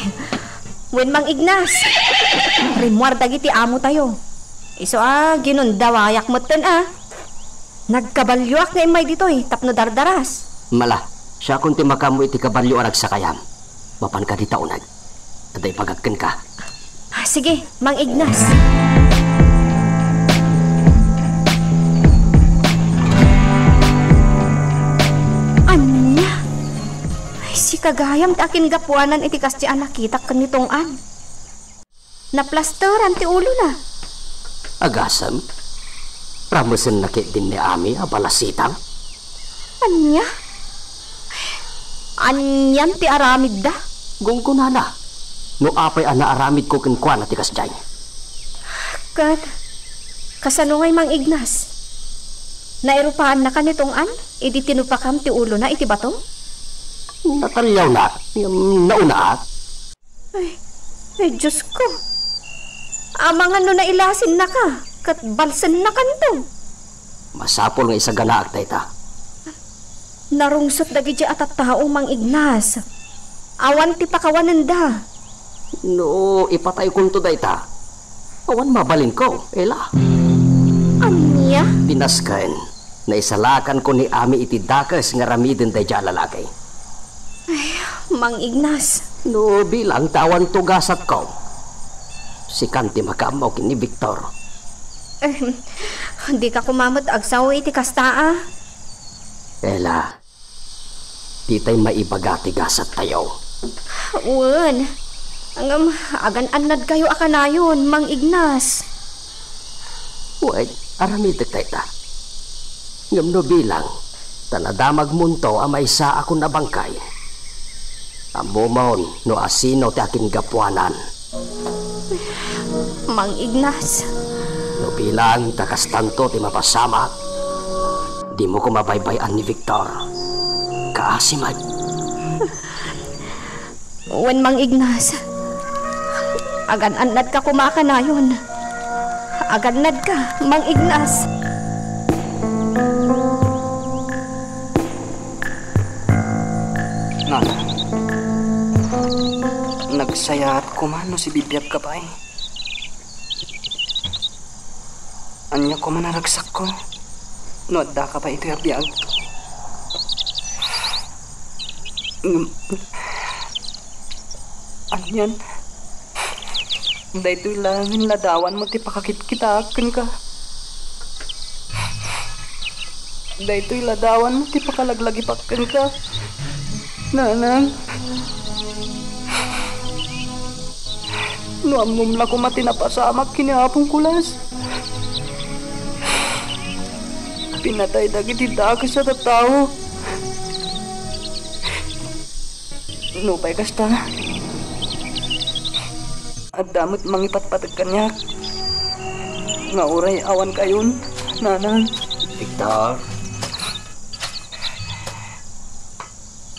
wen, Mang Ignas. Rimmuar dagiti amotayo. Isu a ginundawayak metten a. Nagkabalioak nga immay ditoy tapno dardaras. Mala, siakon ti makaammo iti kabalio a nagsakayam. Mapan kadi ta uneg. Adda ibagak kenka. Ah, sige, Mang Ignas. Ania? Ay, sika gayam ti akingapuanan iti kasdi a nakitak ken ni Tong-an. Naplasteran ti ulona. Agasem? Ramesenna ketdin ni Ami a balasitang? Ania? Anian ti aramidda? Gunggonana. No apay a naaramidko kenkuana ti kasdiay? Ket kasano ngay, Mang Ignas? Nairupaannaka ni Tong-an idi tinupakam ti ulona iti bato? Nataliawnak ngem naunaak. Ay, ay, Diosko. Amangan no nailasinnaka ket balsennakanto. Masapul nga isaganaak dayta. Narungsot dagiti a tattao, Mang Ignas. Awan ti pakawanenda. No ipataykonto dayta, awan mabalinko, Ela. Ania? Pinasken. Naisalakanko ni Ami iti dakes nga aramiden daydiay a lalaki. Ay, Mang Ignas. No bilang ta awan to gasatko, sikan ti makaammo ken ni Victor. Eh, dika koma met agsao iti kasta a. Ela, ditay maibaga ti gasattayo. Wen, ngem agan-annadkayo a kanayon, Mang Ignas. Wen, aramidek dayta. Ngem no bilang ta nadamagmonto a maysaakon a bangkay, ammomon no asino ti akingapuanan. Mang Ignas. No bilang ta kastanto ti mapasamak, dimo koma baybay-an ni Victor. Kaasi met. Wen, Mang Ignas. Agan-annadka koma kanayon. Agannadka, Mang Ignas. Sayaat koma no sibibiagka pay. Ania koma a ragsakko no addaka pay itoy a biag? Ngem, anian? Daytoy laengen ladawanmo ti pakakitkitaak kenka. Daytoy ladawanmo ti pakalaglagipak kenka. Nanang, no ammom la koma ti napasamak ken ni Apong Kulas, pinatay dagiti dakes a tattao. Nupay kasta, adda met mangipatpateg kaniak nga uray awankayon, Nanang. Victor,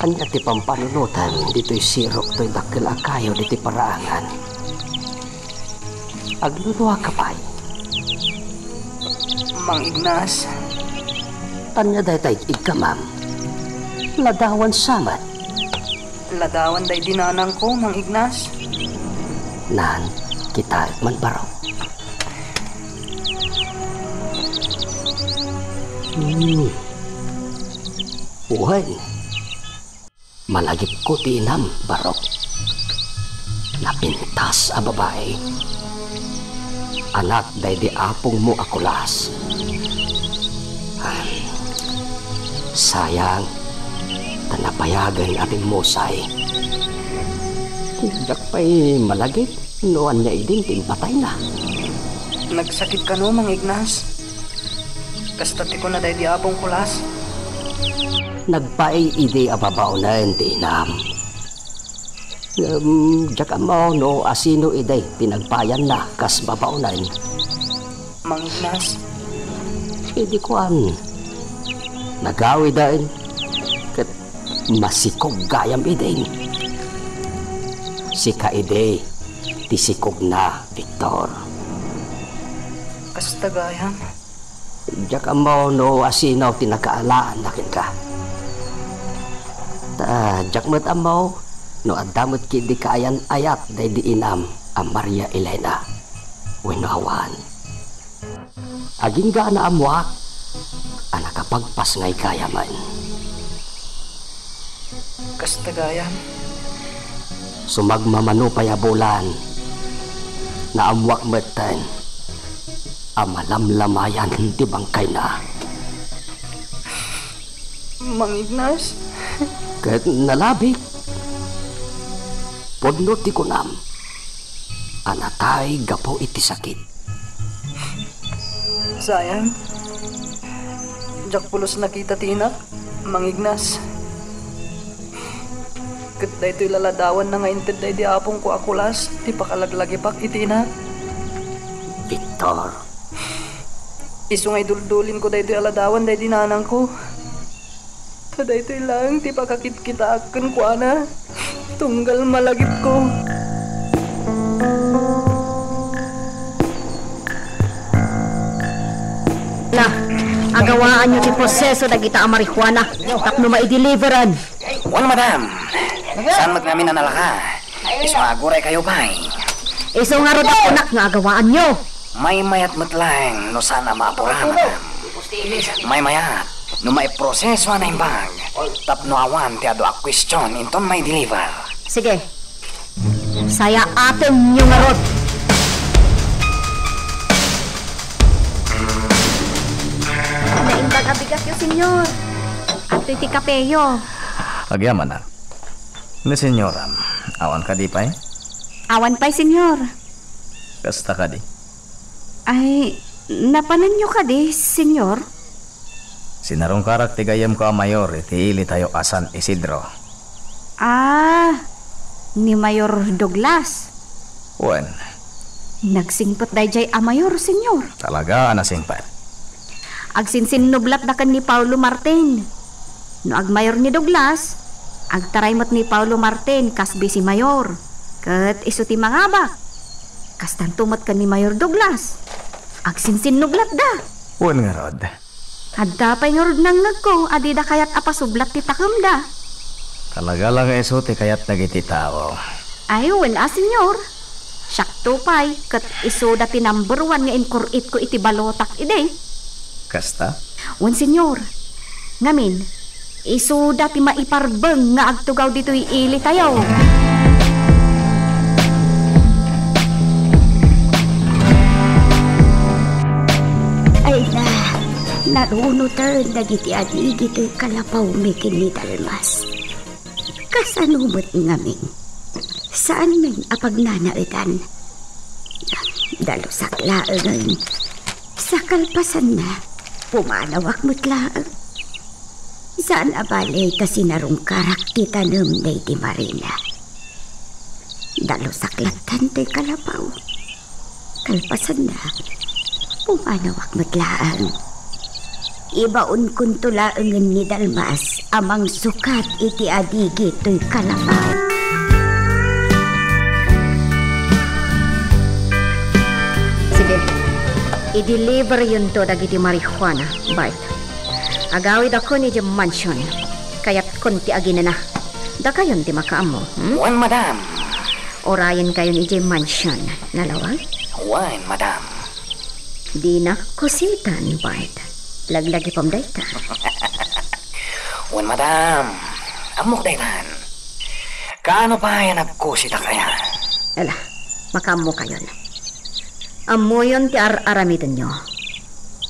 ania ti pampanunotem ditoy sirok toy dakkel a kayo ditoy paraangan? Agluduaka pay. Mang Ignas. Ania dayta igkamam? Ladawan sa met. Ladawan daydi nanangko, Mang Ignas. Nan, kitaek man barok. Hmm. Wen. Malagipko ti inam, barok. Napintas a babai. Anak daydi apongmo a Kulas. Ah, sayang, ta napayagen a timmusay. Diak pay malagip no ania idin ti impatayna. Nagsakit kano, Mang Ignas? Kasta ti kuna daydi apong Kulas. Nagpaay idi a babaonen ti inam. Ngem diak ammo no asino idi ti nagpayanna kas babaonen. Mang Ignas. Idi kuan, nagawiden ket masikog gayam idin. Sika idi ti sikogna, Victor. Kasta gayam. Diak ammo no asino ti nakaalaanna kenka. Ta diak met ammo no adda met ketdi kaayan-ayat daydi inam a Maria Elena wenno awan. Agingga a naammoak a nakapagpasngay gayamen. Kasta gayam. Sumagmamano pay a bulan, naammoak metten a malamlamayan ti bangkayna. Mang Ignas. Ket nalabik. Pudno ti kunam a natay gapu iti sakit. Sayang. Diak pulos nakita ti inak, Mang Ignas. Ket daytoy laladawanna nga inted daydi apongko a Kulas ti pakalaglagipak iti inak. Victor. Isu nga iduldulinko daytoy a ladawan daydi nanangko. Ta daytoy laeng ti pakakitkitaak kenkuana, tunggal malagipko. Na, agawaanyo ti proseso dagita a marijuana tapno maideliveran. Wen, madam. Saan met ngamin a nalaka? Isu nga aguraykayo pay. Isu ngarud a kunak nga agawaanyo. Maymayat met laeng no saan a maapura, madam. Maymayat no maiproseso a naimbag tapno awan ti adu a kuestion inton maideliver. Sige. Sayaatenyo ngarud. Naimbag a bigasyo, senyor. Adtoy ti kapeyo. Agyamanak. Ni senyoram, awan kadi pay? Awan pay, senyor. Kasta kadi? Ay, napananyo kadi, senyor? Sinarungkarak ti gayyemko a mayor iti ilitayo a San Isidro. Ah, ni Mayor Douglas? Wen. Nagsingpet daydiay a mayor, senyor. Talaga a nasingpet. Agsinsinnublatda ken ni Paolo Martin. No agmayor ni Douglas, agtaray met ni Paolo Martin kas bisi mayor, ket isu ti mangabak. Kastanto met ken ni Mayor Douglas. Agsinsinnublatda. Wen ngarud. Adda pay ngarud nangngegko a dida kayat a pasublat ti takemda. Talaga la nga isu ti kayat dagiti tao. Ay, wen a, Senyor. Siakto pay, ket isuda ti number one nga inkur-itko iti balotak idi. Kasta? Wen, Senyor. Ngamin, isuda ti maiparbeng nga agtugaw ditoy ilitayo. Ay na, narunoten dagiti adigi ti kalapawmi ken ni Dalmas. Kasano met ngamin? Saan men a pagnanaedan? Dalusak laengen. Sa kalpasanna, pumanawak met laeng. Saan a bale ta sinarungkarak ti tanem daydi Marina. Dalusak lattan ti kalapaw. Kalpasanna, pumanawak met laeng. Ibaonkonto laengen ni Dalmas a mangsukat iti adigi toy kalapaw. Sige, i-deliveryonto dagiti marijuana, Bart. Agawidakon idiay mansion. Kayatkon ti aginana. Dakayon ti makaammo, hmm? Wen, madam. Urayenkayon idiay mansion, nalawag? Wen, madam. Dinak kusitan, Bart. Laglagipem dayta. Wen, madam. Ammok daytan. Kaano pay a nagkusitak aya? Ala, makaammokayon. Ammoyon ti ar-aramidenyo.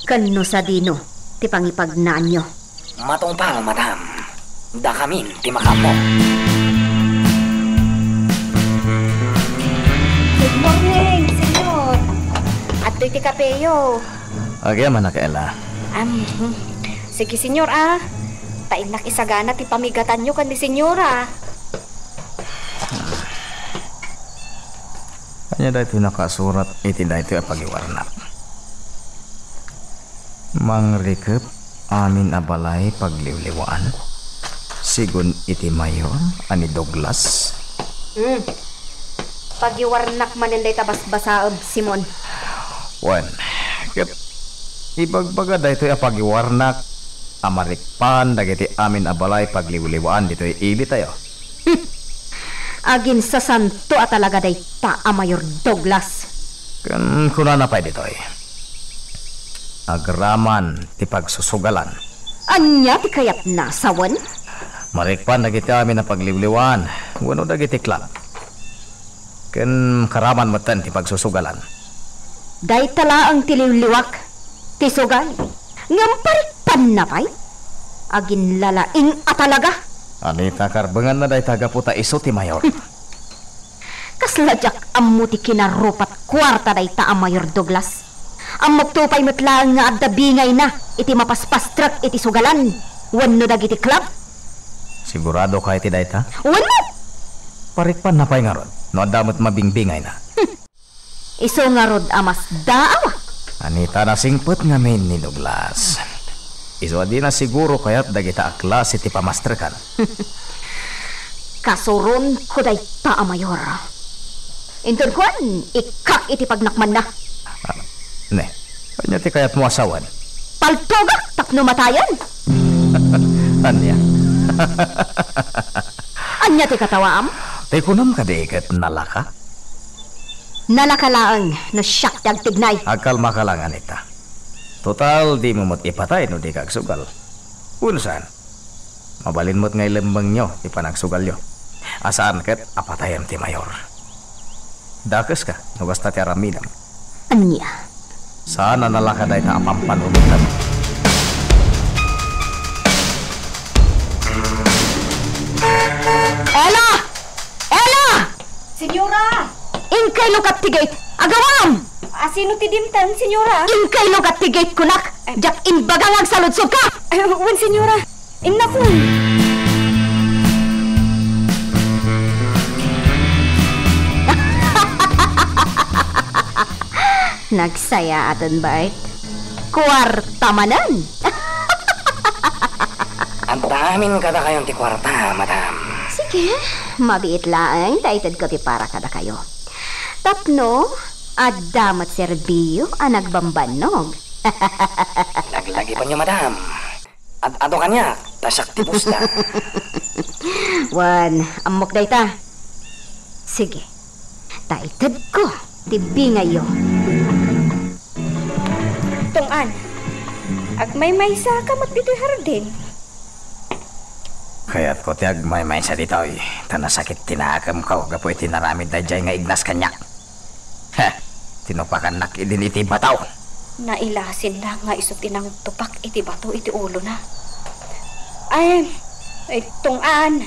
Ken no sadino ti pangipagnaanyo. Matungpal, madam. Dakamin ti makaammo. Good morning, senyor. Adtoy ti kapeyo. Agyamanak, Ella. Am, hmm. Sige, senyor, a. Ta innak isagana ti pamigatanyo ken ni senyora. Ania daytoy nakasurat iti daytoy a pagiwarnak? Mangrikep amin a balay pagliwliwaan, sigun iti mayor a ni Douglas. Hmm. Pagiwarnak manen dayta basbasaeb, Simon. Wen, ket ibagbaga daytoy a pagiwarnak a marikpan dagiti amin a balay pagliwliwaan ditoy ilitayo. Aginsasanto a talaga dayta a Mayor Douglas. Ken kunana pay ditoy, agraman ti pagsusugalan. Ania ti kayatna, sawen? Marikpan dagiti amin a pagliwliwaan wenno dagiti club. Ken karaman metten ti pagsusugalan. Dayta laeng ti liwliwak, ti sugal. Ngem parikpanna pay? Aginlalaing a talaga! Anita, karbenganna dayta gapu ta isu ti mayor. Kasla diak ammo ti kinarupat kuarta dayta a Mayor Douglas. Ammokto pay met laeng nga adda bingayna iti mapaspastrek iti sugalan wenno dagiti club. Siguradoka iti dayta? Wenno! Parikpanna pay ngarud no adda met mabingbingayna. Hmm. Isu ngarud a masdaawak. Anita, nasingpet ngamin ni Douglas. Isu a dina siguro kayat dagita a klase ti pamastrekan. Kasuronko dayta a mayor. Inton kuan, ikkak iti pagnakmanna. Ah, ne, ania ti kayatmo a sawen? Paltogak tapno matayen. Ania? Ania ti katawaam? Ti kunam kadi ket nalaka? Nalaka laeng no siak ti agtignay. Agkalmaka laeng, Anita. Total, dimo met ipatay no dika agsugal. Wenno saan? Mabalin met nga ilemmengyo ti panagsugalyo. A saan ket a patayen ti mayor. Dakeska no kasta ti aramidem. Ania? Saan a nalaka dayta a pampanunotem. Ella! Ella! Senyora! Inka ilukat ti gate! Agawam! A, sino ti dimteng, senyora? Inka ilukat ti gate, kunak! Eh. Diak imbaga nga agsaludsodka! Eh, wen, senyora. Innakon. Nagsayaaten, Bart. Kuarta manen. Adda amin kadakayon ti kuarta, madam. Sige, mabiit laeng ta itedko ti para kadakayo. Tapno adda met serbiyo a nagbambannog. Laglagipenyo, madam. Ad-adu kaniak, ta siak ti boss da. Wen, ammok dayta. Sige, ta itedko ti bingayyo. Tong-an, agmaymaysa ka met ditoy hardin. Kayatko ti agmaymaysa ditoy, ta nasakit ti nakemko gapu iti naramid daydiay nga Ignas kaniak. Heh, tinupakannak idin iti bato. Nailasin la nga isu ti nangtupak iti bato iti ulona. Ay, ay, Tong-an.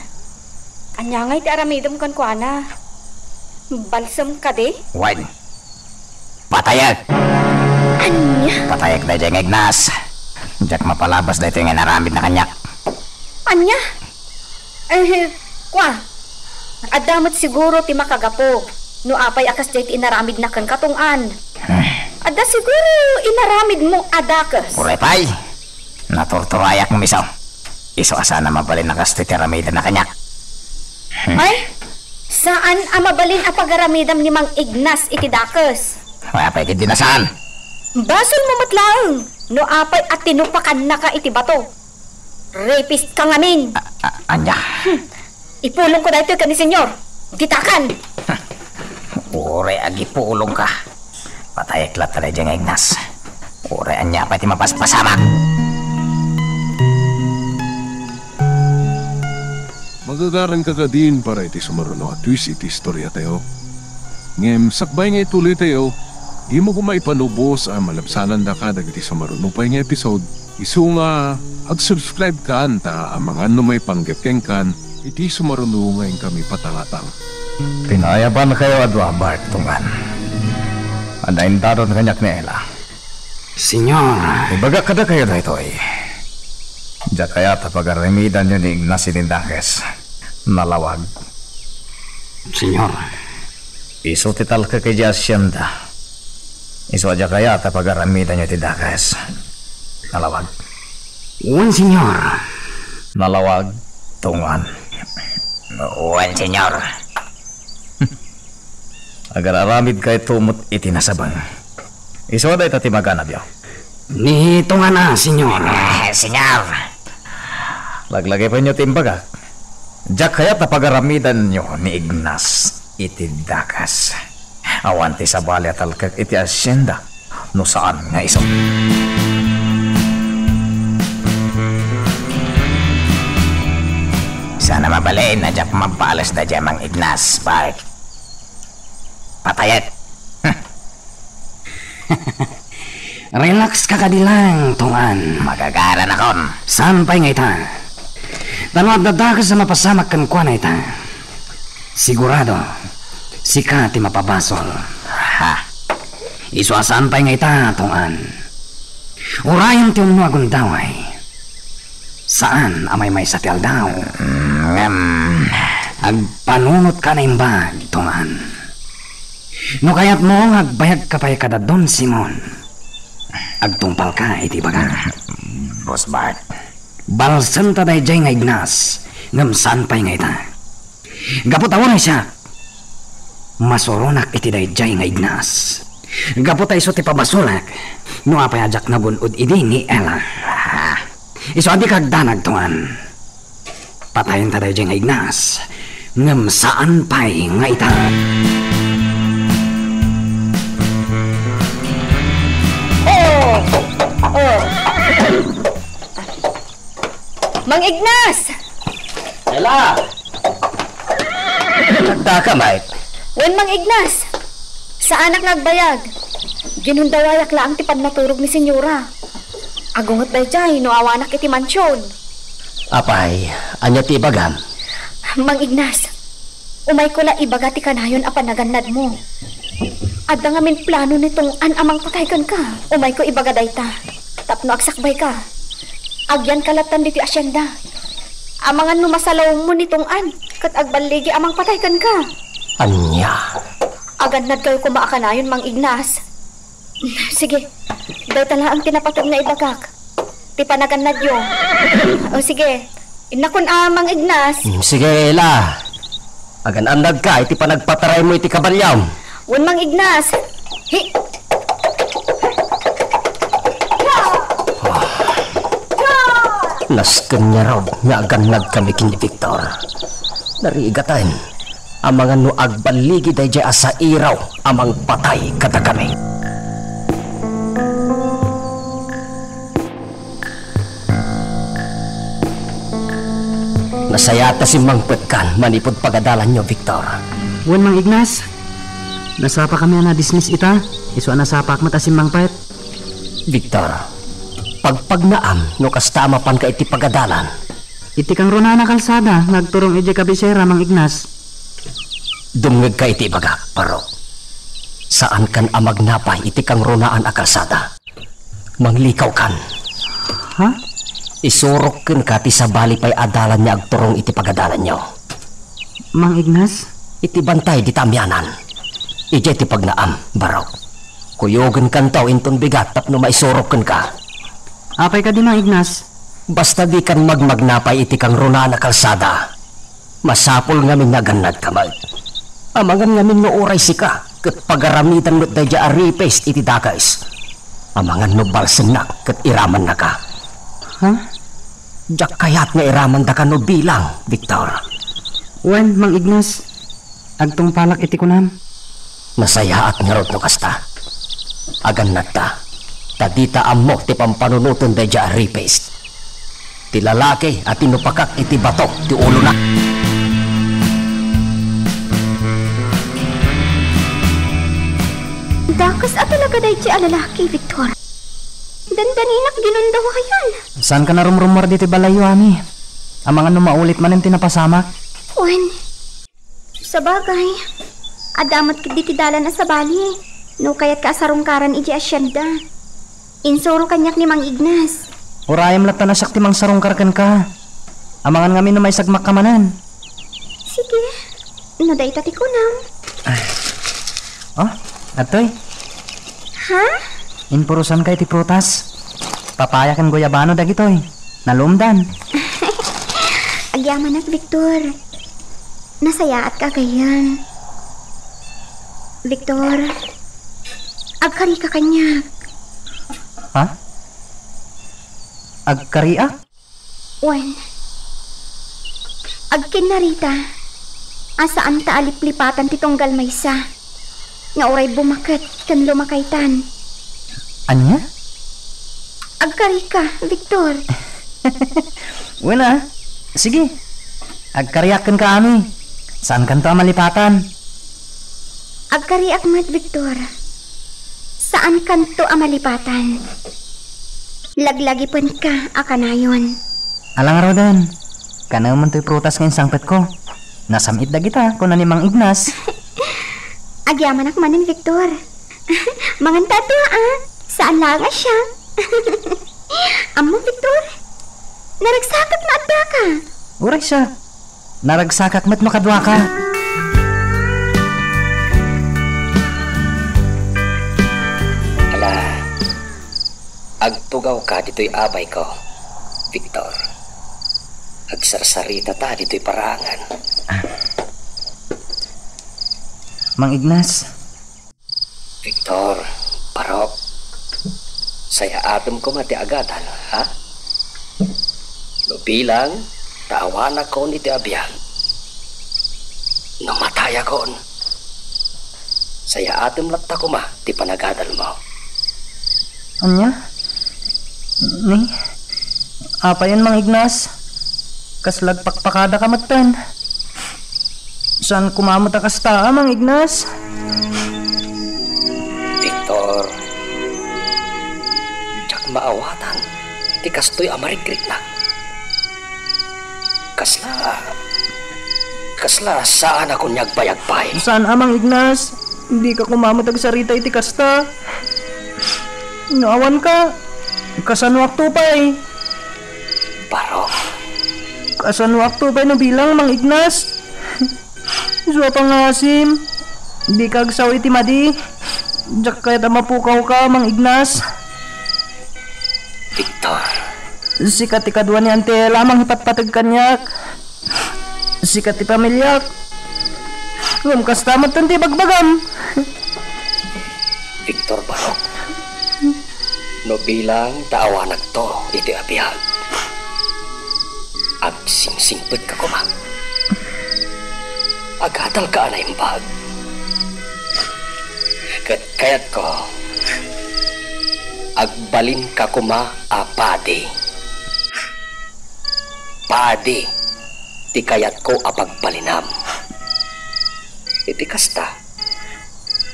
Ania ngay ti aramidem kenkuana? Balsem kadi? Wen. Patayek! Ania? Patayek daydiay nga Ignas. Diak mapalabas daytoy nga inaramidna kaniak. Ania? Eh, kua, adda met siguro ti makagapu no apay a kasdiay ti inaramidna kenka, Tong-an. Adda siguro inaramidmo a dakes. Uray pay, naturturayak ngem isu. Isu a saan a mabalin a kastoy ti aramidenna kaniak. Ay, saan a mabalin a pagaramidam ni Mang Ignas iti dakes. Apay ketdi a saan? Basolmo met laeng no apay a tinupakannaka iti bato. Rapist ka ngamin. A-, a-, ania? Hmm. Ipulongko daytoy ken ni Senyor. Ditakan. Uray agipulongka, patayek latta daydiay nga Ignas. Uray ania pay ti mapaspasamak. Magagaranka kadin para iti sumaruno a twist iti istoriatayo. Ngem sakbay nga ituloytayo, dimo koma ipanubos a malabsanandaka dagiti sumaruno pay nga episode. Isu nga ag-subscribekan ta amangan no maipanggep kenkan iti sumaruno nga inkami patangatang. Pinaayabankayo a dua, Bart, Tong-an. Adda indaron kaniak ni Ella. Senyor. Ibagak kadakayo daytoy. Diak kayat a pagaramidanyo ni Ignas iti dakes. Nalawag. Senyor. Isu ti talkek idiay asienda. Isu a diak kayat a pagaramidanyo ti dakes. Nalawag. Wen, Senyor. Nalawag, Tong-an. Wen, Senyor. Agar-aramidkayto met iti nasabeng. Isu a dayta ti maganabyo. Ni Tong-an a, Senyor. Eh, Senyor. Laglagipyo ti imbagak. Diak kayat a pagaramidanyo ni Ignas iti dakes. Awan ti sabali a talkek iti asienda no saan nga isu. Saan a mabalin a diak mabales daydiay Mang Ignas, Bart. Patayek. Relax ka kadi laeng, Tong-an. Magagaranakon. Saan pay nga ita? Ta no adda dakes a mapasamak kenkuana ita, sigurado, sika ti mapabasol. Ha? Isu a saan pay nga ita, Tong-an. Urayen ti umno a gundaway. Saan a maymaysa ti aldaw. Mm, ngem, agpanunotka a naimbag, Tong-an. No kayatmo nga agbayagka pay kada Don Simon, agtungpalka iti ibagak. Boss Bart. Balsenta daydiay nga Ignas, ngem saan pay nga ita. Gapu ta uray siak, masuronak iti daydiay nga Ignas. Gapu ta isu ti pabasolak, no apay a diak nagun-od idi ni Ella. Ah, isu a dika agdanag, Tong-an. Patayenta daydiay nga Ignas, ngem saan pay nga ita. Oh! Oh! Mang Ignas! Ella! Nagdaka, Mike? Wen, Mang Ignas. Saanak nga agbayag. Ginundawayak laeng ti pannaturog ni Senyora. Agunget daydiay no awanak iti mansion. Apay, ania ti ibagam? Mang Ignas, umayko la ibaga ti kanayon a panagannadmo. Adda ngamin plano ni Tong-an a mangpatay kenka. Umayko ibaga dayta tapno agsakbayka. Agyanka lattan ditoy asienda. Amangan no masalawmo ni Tong-an ket agballigi a mangpatay kenka. Ania? Agannadkayo koma a kanayon, Mang Ignas. Sige, dayta laeng ti napateg nga ibagak. Ti panagannadyo. O, sige. Innakon a, Mang Ignas. Mm, sige, Ella. Agan-annadka iti panagpataraymo iti kabalyom. Wen, Mang Ignas. Hi. Nasken ngarud nga agannadkami ken ni Victor. Narigaten. amangan no agballigi daydiay a sairaw a mangpatay kadakami. Nasayaat a simmangpetkan manipud pagadalanyo, Victor. Wen, Mang Ignas, nasapakami a nadismiss ita, isu a nasapak met a simmangpet. Victor, pagpagnaam no kasta a mapanka iti pagadalan. Iti kangrunaan a kalsada nga agturong idiay kabisera, Mang Ignas. Dumngegka iti ibagak, Barok. Saankan a magnapay iti kangrunaan a kalsada. Manglikawkan. Ha? Isurok kenka ti sabali pay a dalan nga agturong iti pagadalanyo. Mang Ignas? Iti bantay dita amianan. Idiay ti pagnaam, Barok. Kuyogenkanto inton bigat tapno maisurok kenka. Apay kadi, Mang Ignas? Basta dikan magmagnapay iti kangrunaan a kalsada. Masapul ngamin nga agannadka met. Amangan ngamin no uray sika ket pagaramidan met daydiay a ripis iti dakes. Amangan no balsennak ket iramannaka. Ha? Diak kayat nga iramandaka no bilang, Victor. Wen, Mang Ignas, agtungpalak iti kunam. Nasayaat ngarud no kasta. Agannadta, ta dita ammo ti pampanunoten daydiay a ripis. Ti lalaki a tinupakak iti bato ti ulona. Dakes a talaga daydiay a lalaki, Victor. Dandaninak ginundawayan. Saanka a rumrummuar ditoy balayyo, Ami. Amangan no maulit manen ti napasamak. Wen, sabagay, adda met ketdi ti dalan a sabali. No kayatka a sarungkaran idiay asienda, insuro kaniak ni Mang Ignas. Urayem latta a siak ti mangsarungkar kenka. Amangan ngamin no maisagmakka manen. Sige. No dayta ti kunam. Ah. Oh, adtoy. Ha? Impurosanka iti prutas. Papaya ken goyabano dagitoy. Nalumdan. Agyamanak, Victor. Nasayaatka a gayyem. Victor, agkarika kaniak. Ha? Agkariak? Wen, agkinnarita a saanta a liplipatan ti tunggal maysa nga uray bumaket ken lumakaytan. Ania? Agkarika, Victor. Wen a. Sige. Agkariak kenka, Ami. Saankanto a malipatan. Agkariak met, Victor. Saankanto a malipatan. Laglagipenka a kanayon. Ala ngaruden, kanem toy prutas nga insangpetko. Nasam-it dagita, kuna ni Mang Ignas. Agyamanak manen, Victor. Manganta dua, a. Saan laeng a siak. Ammom, Victor? Naragsakak no addaka. Uray siak. Naragsakak met no kaduaka. Ala, agtugawka ditoy abayko, Victor. Agsarsaritata ditoy paraangan. Mang Ignas. Victor, Barok, sayaatem koma ti agadal, ha? No bilang, ta awanakon iti abiag. No matayakon, sayaatem latta koma ti panagadalmo. Ania? Ni? Apayen, Mang Ignas? Kasla agpakpakadaka metten. Saan koma met a kasta, Mang Ignas? Victor, diak maawatan ti kastoy a marigriknak. Kasla, kasla saan a kuniak bayag pay. Saan a, Mang Ignas? Dika koma met agsarita iti kasta. No awanka, kasanoakto pay? Barok. Kasanoakto pay no bilang, Mang Ignas? Isu a pangasim, dika agsao iti madi. Diak kayat a mapukawka, Mang Ignas. Victor. Sika ti kadua ni Auntie Ella a mangipatpateg kaniak. Sika ti pamiliak. Ngem kasta met ti ibagbagam. Victor Barok. No bilang ta awanakto iti abiag, agsingsingpetka koma. Agadalka a naimbag. Ket kayatko, agbalinka koma a padi. Padi ti kayatko a pagbalinam. Iti kasta,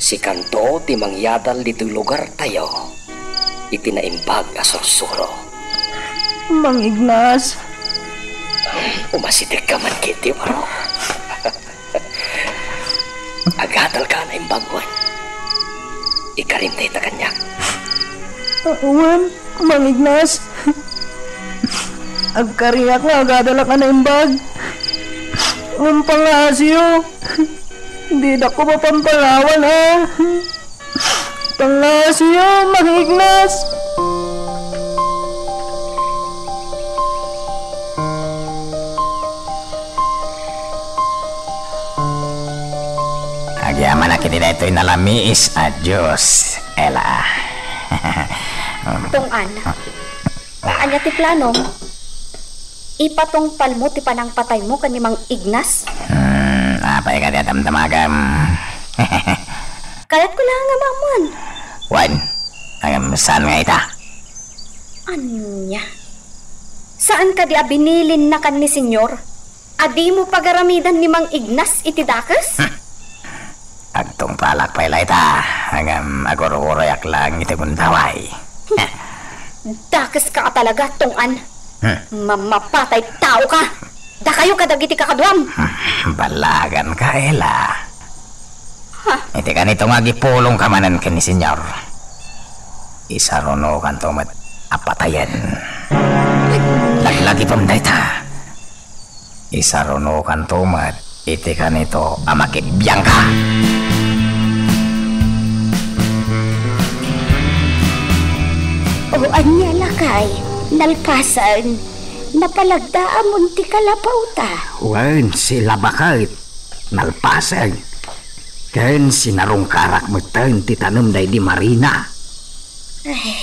sikanto ti mangyadal ditoy lugartayo iti naimbag a sursuro. Mang Ignas. Umasidegka man ketdi, Waro. Agadalka a naimbag wen. Ikarim dayta kaniak. Wen, Mang Ignas. Agkariak nga agadalak a naimbag. Ngem pangngaasiyo. Didak koma pampalawan, a. Pangngaasiyo, Mang Ignas. Agyamanak iti daytoy nalamiis a Dios, Ella. Tong-an, ania ti planom? Ipatungpalmo ti panangpataymo ken ni Mang Ignas? Hmm, apay kadi a damdamagam? Kayatko laeng a maammuan. Wen, ngem saan nga ita? Ania? Saan kadi a binilinnakan ni Senyor a dimo pagaramidan ni Mang Ignas iti dakes? Hmm. Agtungpalak pay la ita, ngem agur-uroyak laeng iti gundaway. Dakeska a talaga, Tong-an. Hmm. Mamapatay tao ka! Dakayo kadagiti kakaduam! Hmm, ballaganka, Ella. Ha? Iti kanito nga agipulongka manen ken ni Senyor, isarunokanto met a patayen. Laglagipem dayta. Isarunokanto met iti kanito a makibiangka. O ania, lakay, nalpasen, napalagdaamon ti kalapawta? Wen, sila baket, nalpasen. Ken sinarungkarak metten ti tanem daydi Marina. Ay,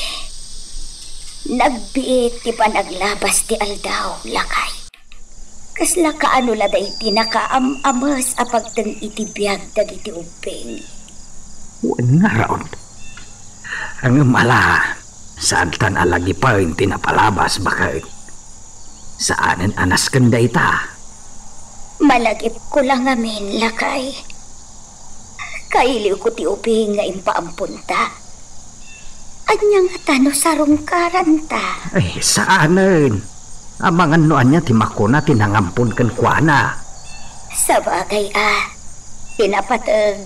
nagbiit ti panaglabas ti aldaw, lakay. Kasla kaano la daydi nakaam-ames a pagteng iti biag dagiti ubbing? Wen ngarud. Ngem ala, saantan a lagipen ti napalabas baket. Saanen a nasken dayta. Malagipko la ngamin, lakay. Kailiwko ti ubing nga impaamponta. Ania ngata no sarungkaranta? Ay, saanen. Amangan no ania ti makuna ti nangampon kenkuana. Sabagay a, ti napateg,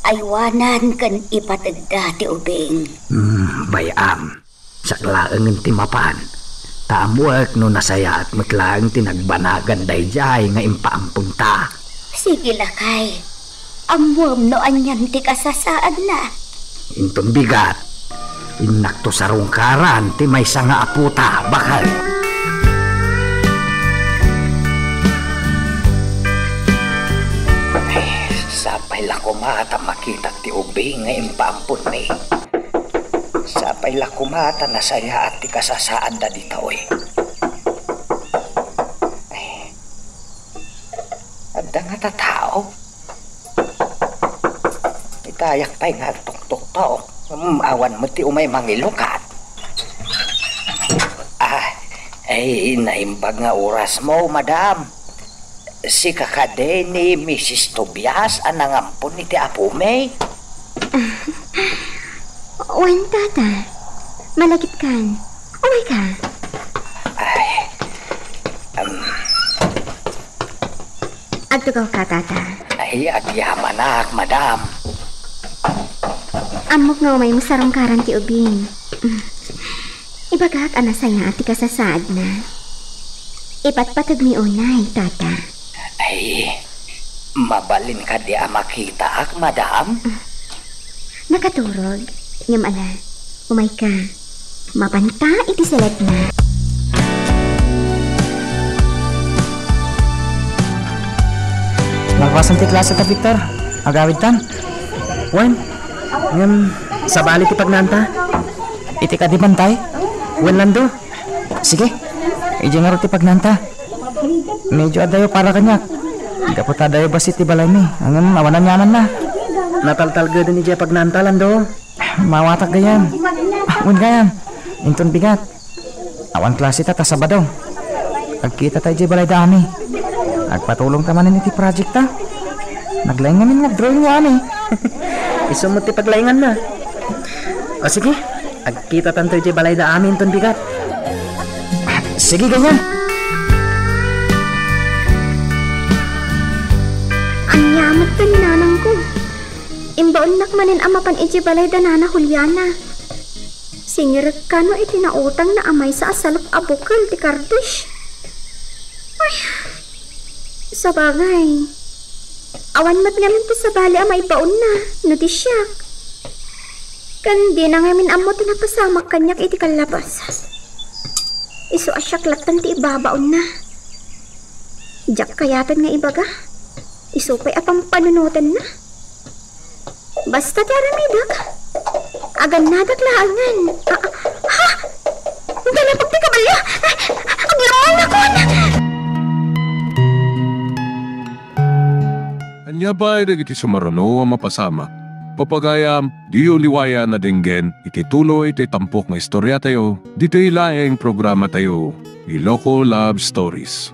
aywanan ken ipategda ti ubing. Hmm, bay-am. Siak laengen ti mapan, ta ammoek no nasayaat met laeng ti nagbanagan daydiay nga impaamponta. Sige, lakay. Ammoem no anian ti kasasaadna. Inton bigat, innakto sarungkaran ti maysa nga apota, baket. Ay, sapay la koma ta makitak ti ubing nga impaamponmi. Sapay la koma ta nasayaat ti kasasaadda ditoy. Ay, adda ngata tao? Itayak pay nga agtuktuktok. Hmm, awan met ti umay mangilukat. Ah, ay, naimbag nga orasmo, madam. Sika kadi ni Misis Tobias a nangampon iti apomi? Wen, tata. Malagipkan. Umayka. Ay, um. Agtugawka, tata. Ay, agyamanak, madam. Ammok nga umaymo sarungkaran ti ubing. Ibagak a nasayaat ti kasasaadna. Ipatpategmi unay, tata. Ay, mabalin kadi a makitaak, madam? Nakaturog. Ngem ala, umayka. Mapanta iti seletna. Malpasen ti klase ta, Victor. Agawidtan. Wen, ngem sabali ti pagnaanta. Iti kadi bantay? Wen, Lando. Sige, idiay ngarud ti pagnaanta. Medyo adayo para kaniak. Gapu ta adayo bassit ti balaymi, ngem awan aniamanna. Nataltalgeden idiay pagnantalan, do. Mawatak gayam. Ah, wen gayam. Inton bigat. Awan klase ta, ta Sabado. Agkita ta idiay balay da Ami. Agpatulong ta manen iti project ta. Naglaing ngamin nga drawing ni Ami. Isu met ti paglainganna. O sige, agkita tanto idiay balay da Ami inton bigat. Sige, gayam. Ania met kani nanangko? Imbaonnak manen a mapan idiay balay da Nana Juliana. Singerek kano iti nautangna a maysa a salup a bukel ti kardus. Ay, sabagay. Awan met ngamin ti sabali a maibaonna no di siak. Ken dina ngamin ammo ti napasamak kaniak iti kallabas. Isu a siak latta ti ibabaonna. Diak kayaten nga ibaga. Isu pay a pampanunotenna. Basta ti aramidek, agannadak laengen. Ah, ah, ha? Nalapag ti kabalio! Ay, aglammangakon! Ania pay dagiti sumaruno a mapasamak? Papagayam, diyo liwayan a denggen iti tuloy ti tampok nga istoriatayo, ditoy laeng programatayo, Iloko Love Stories.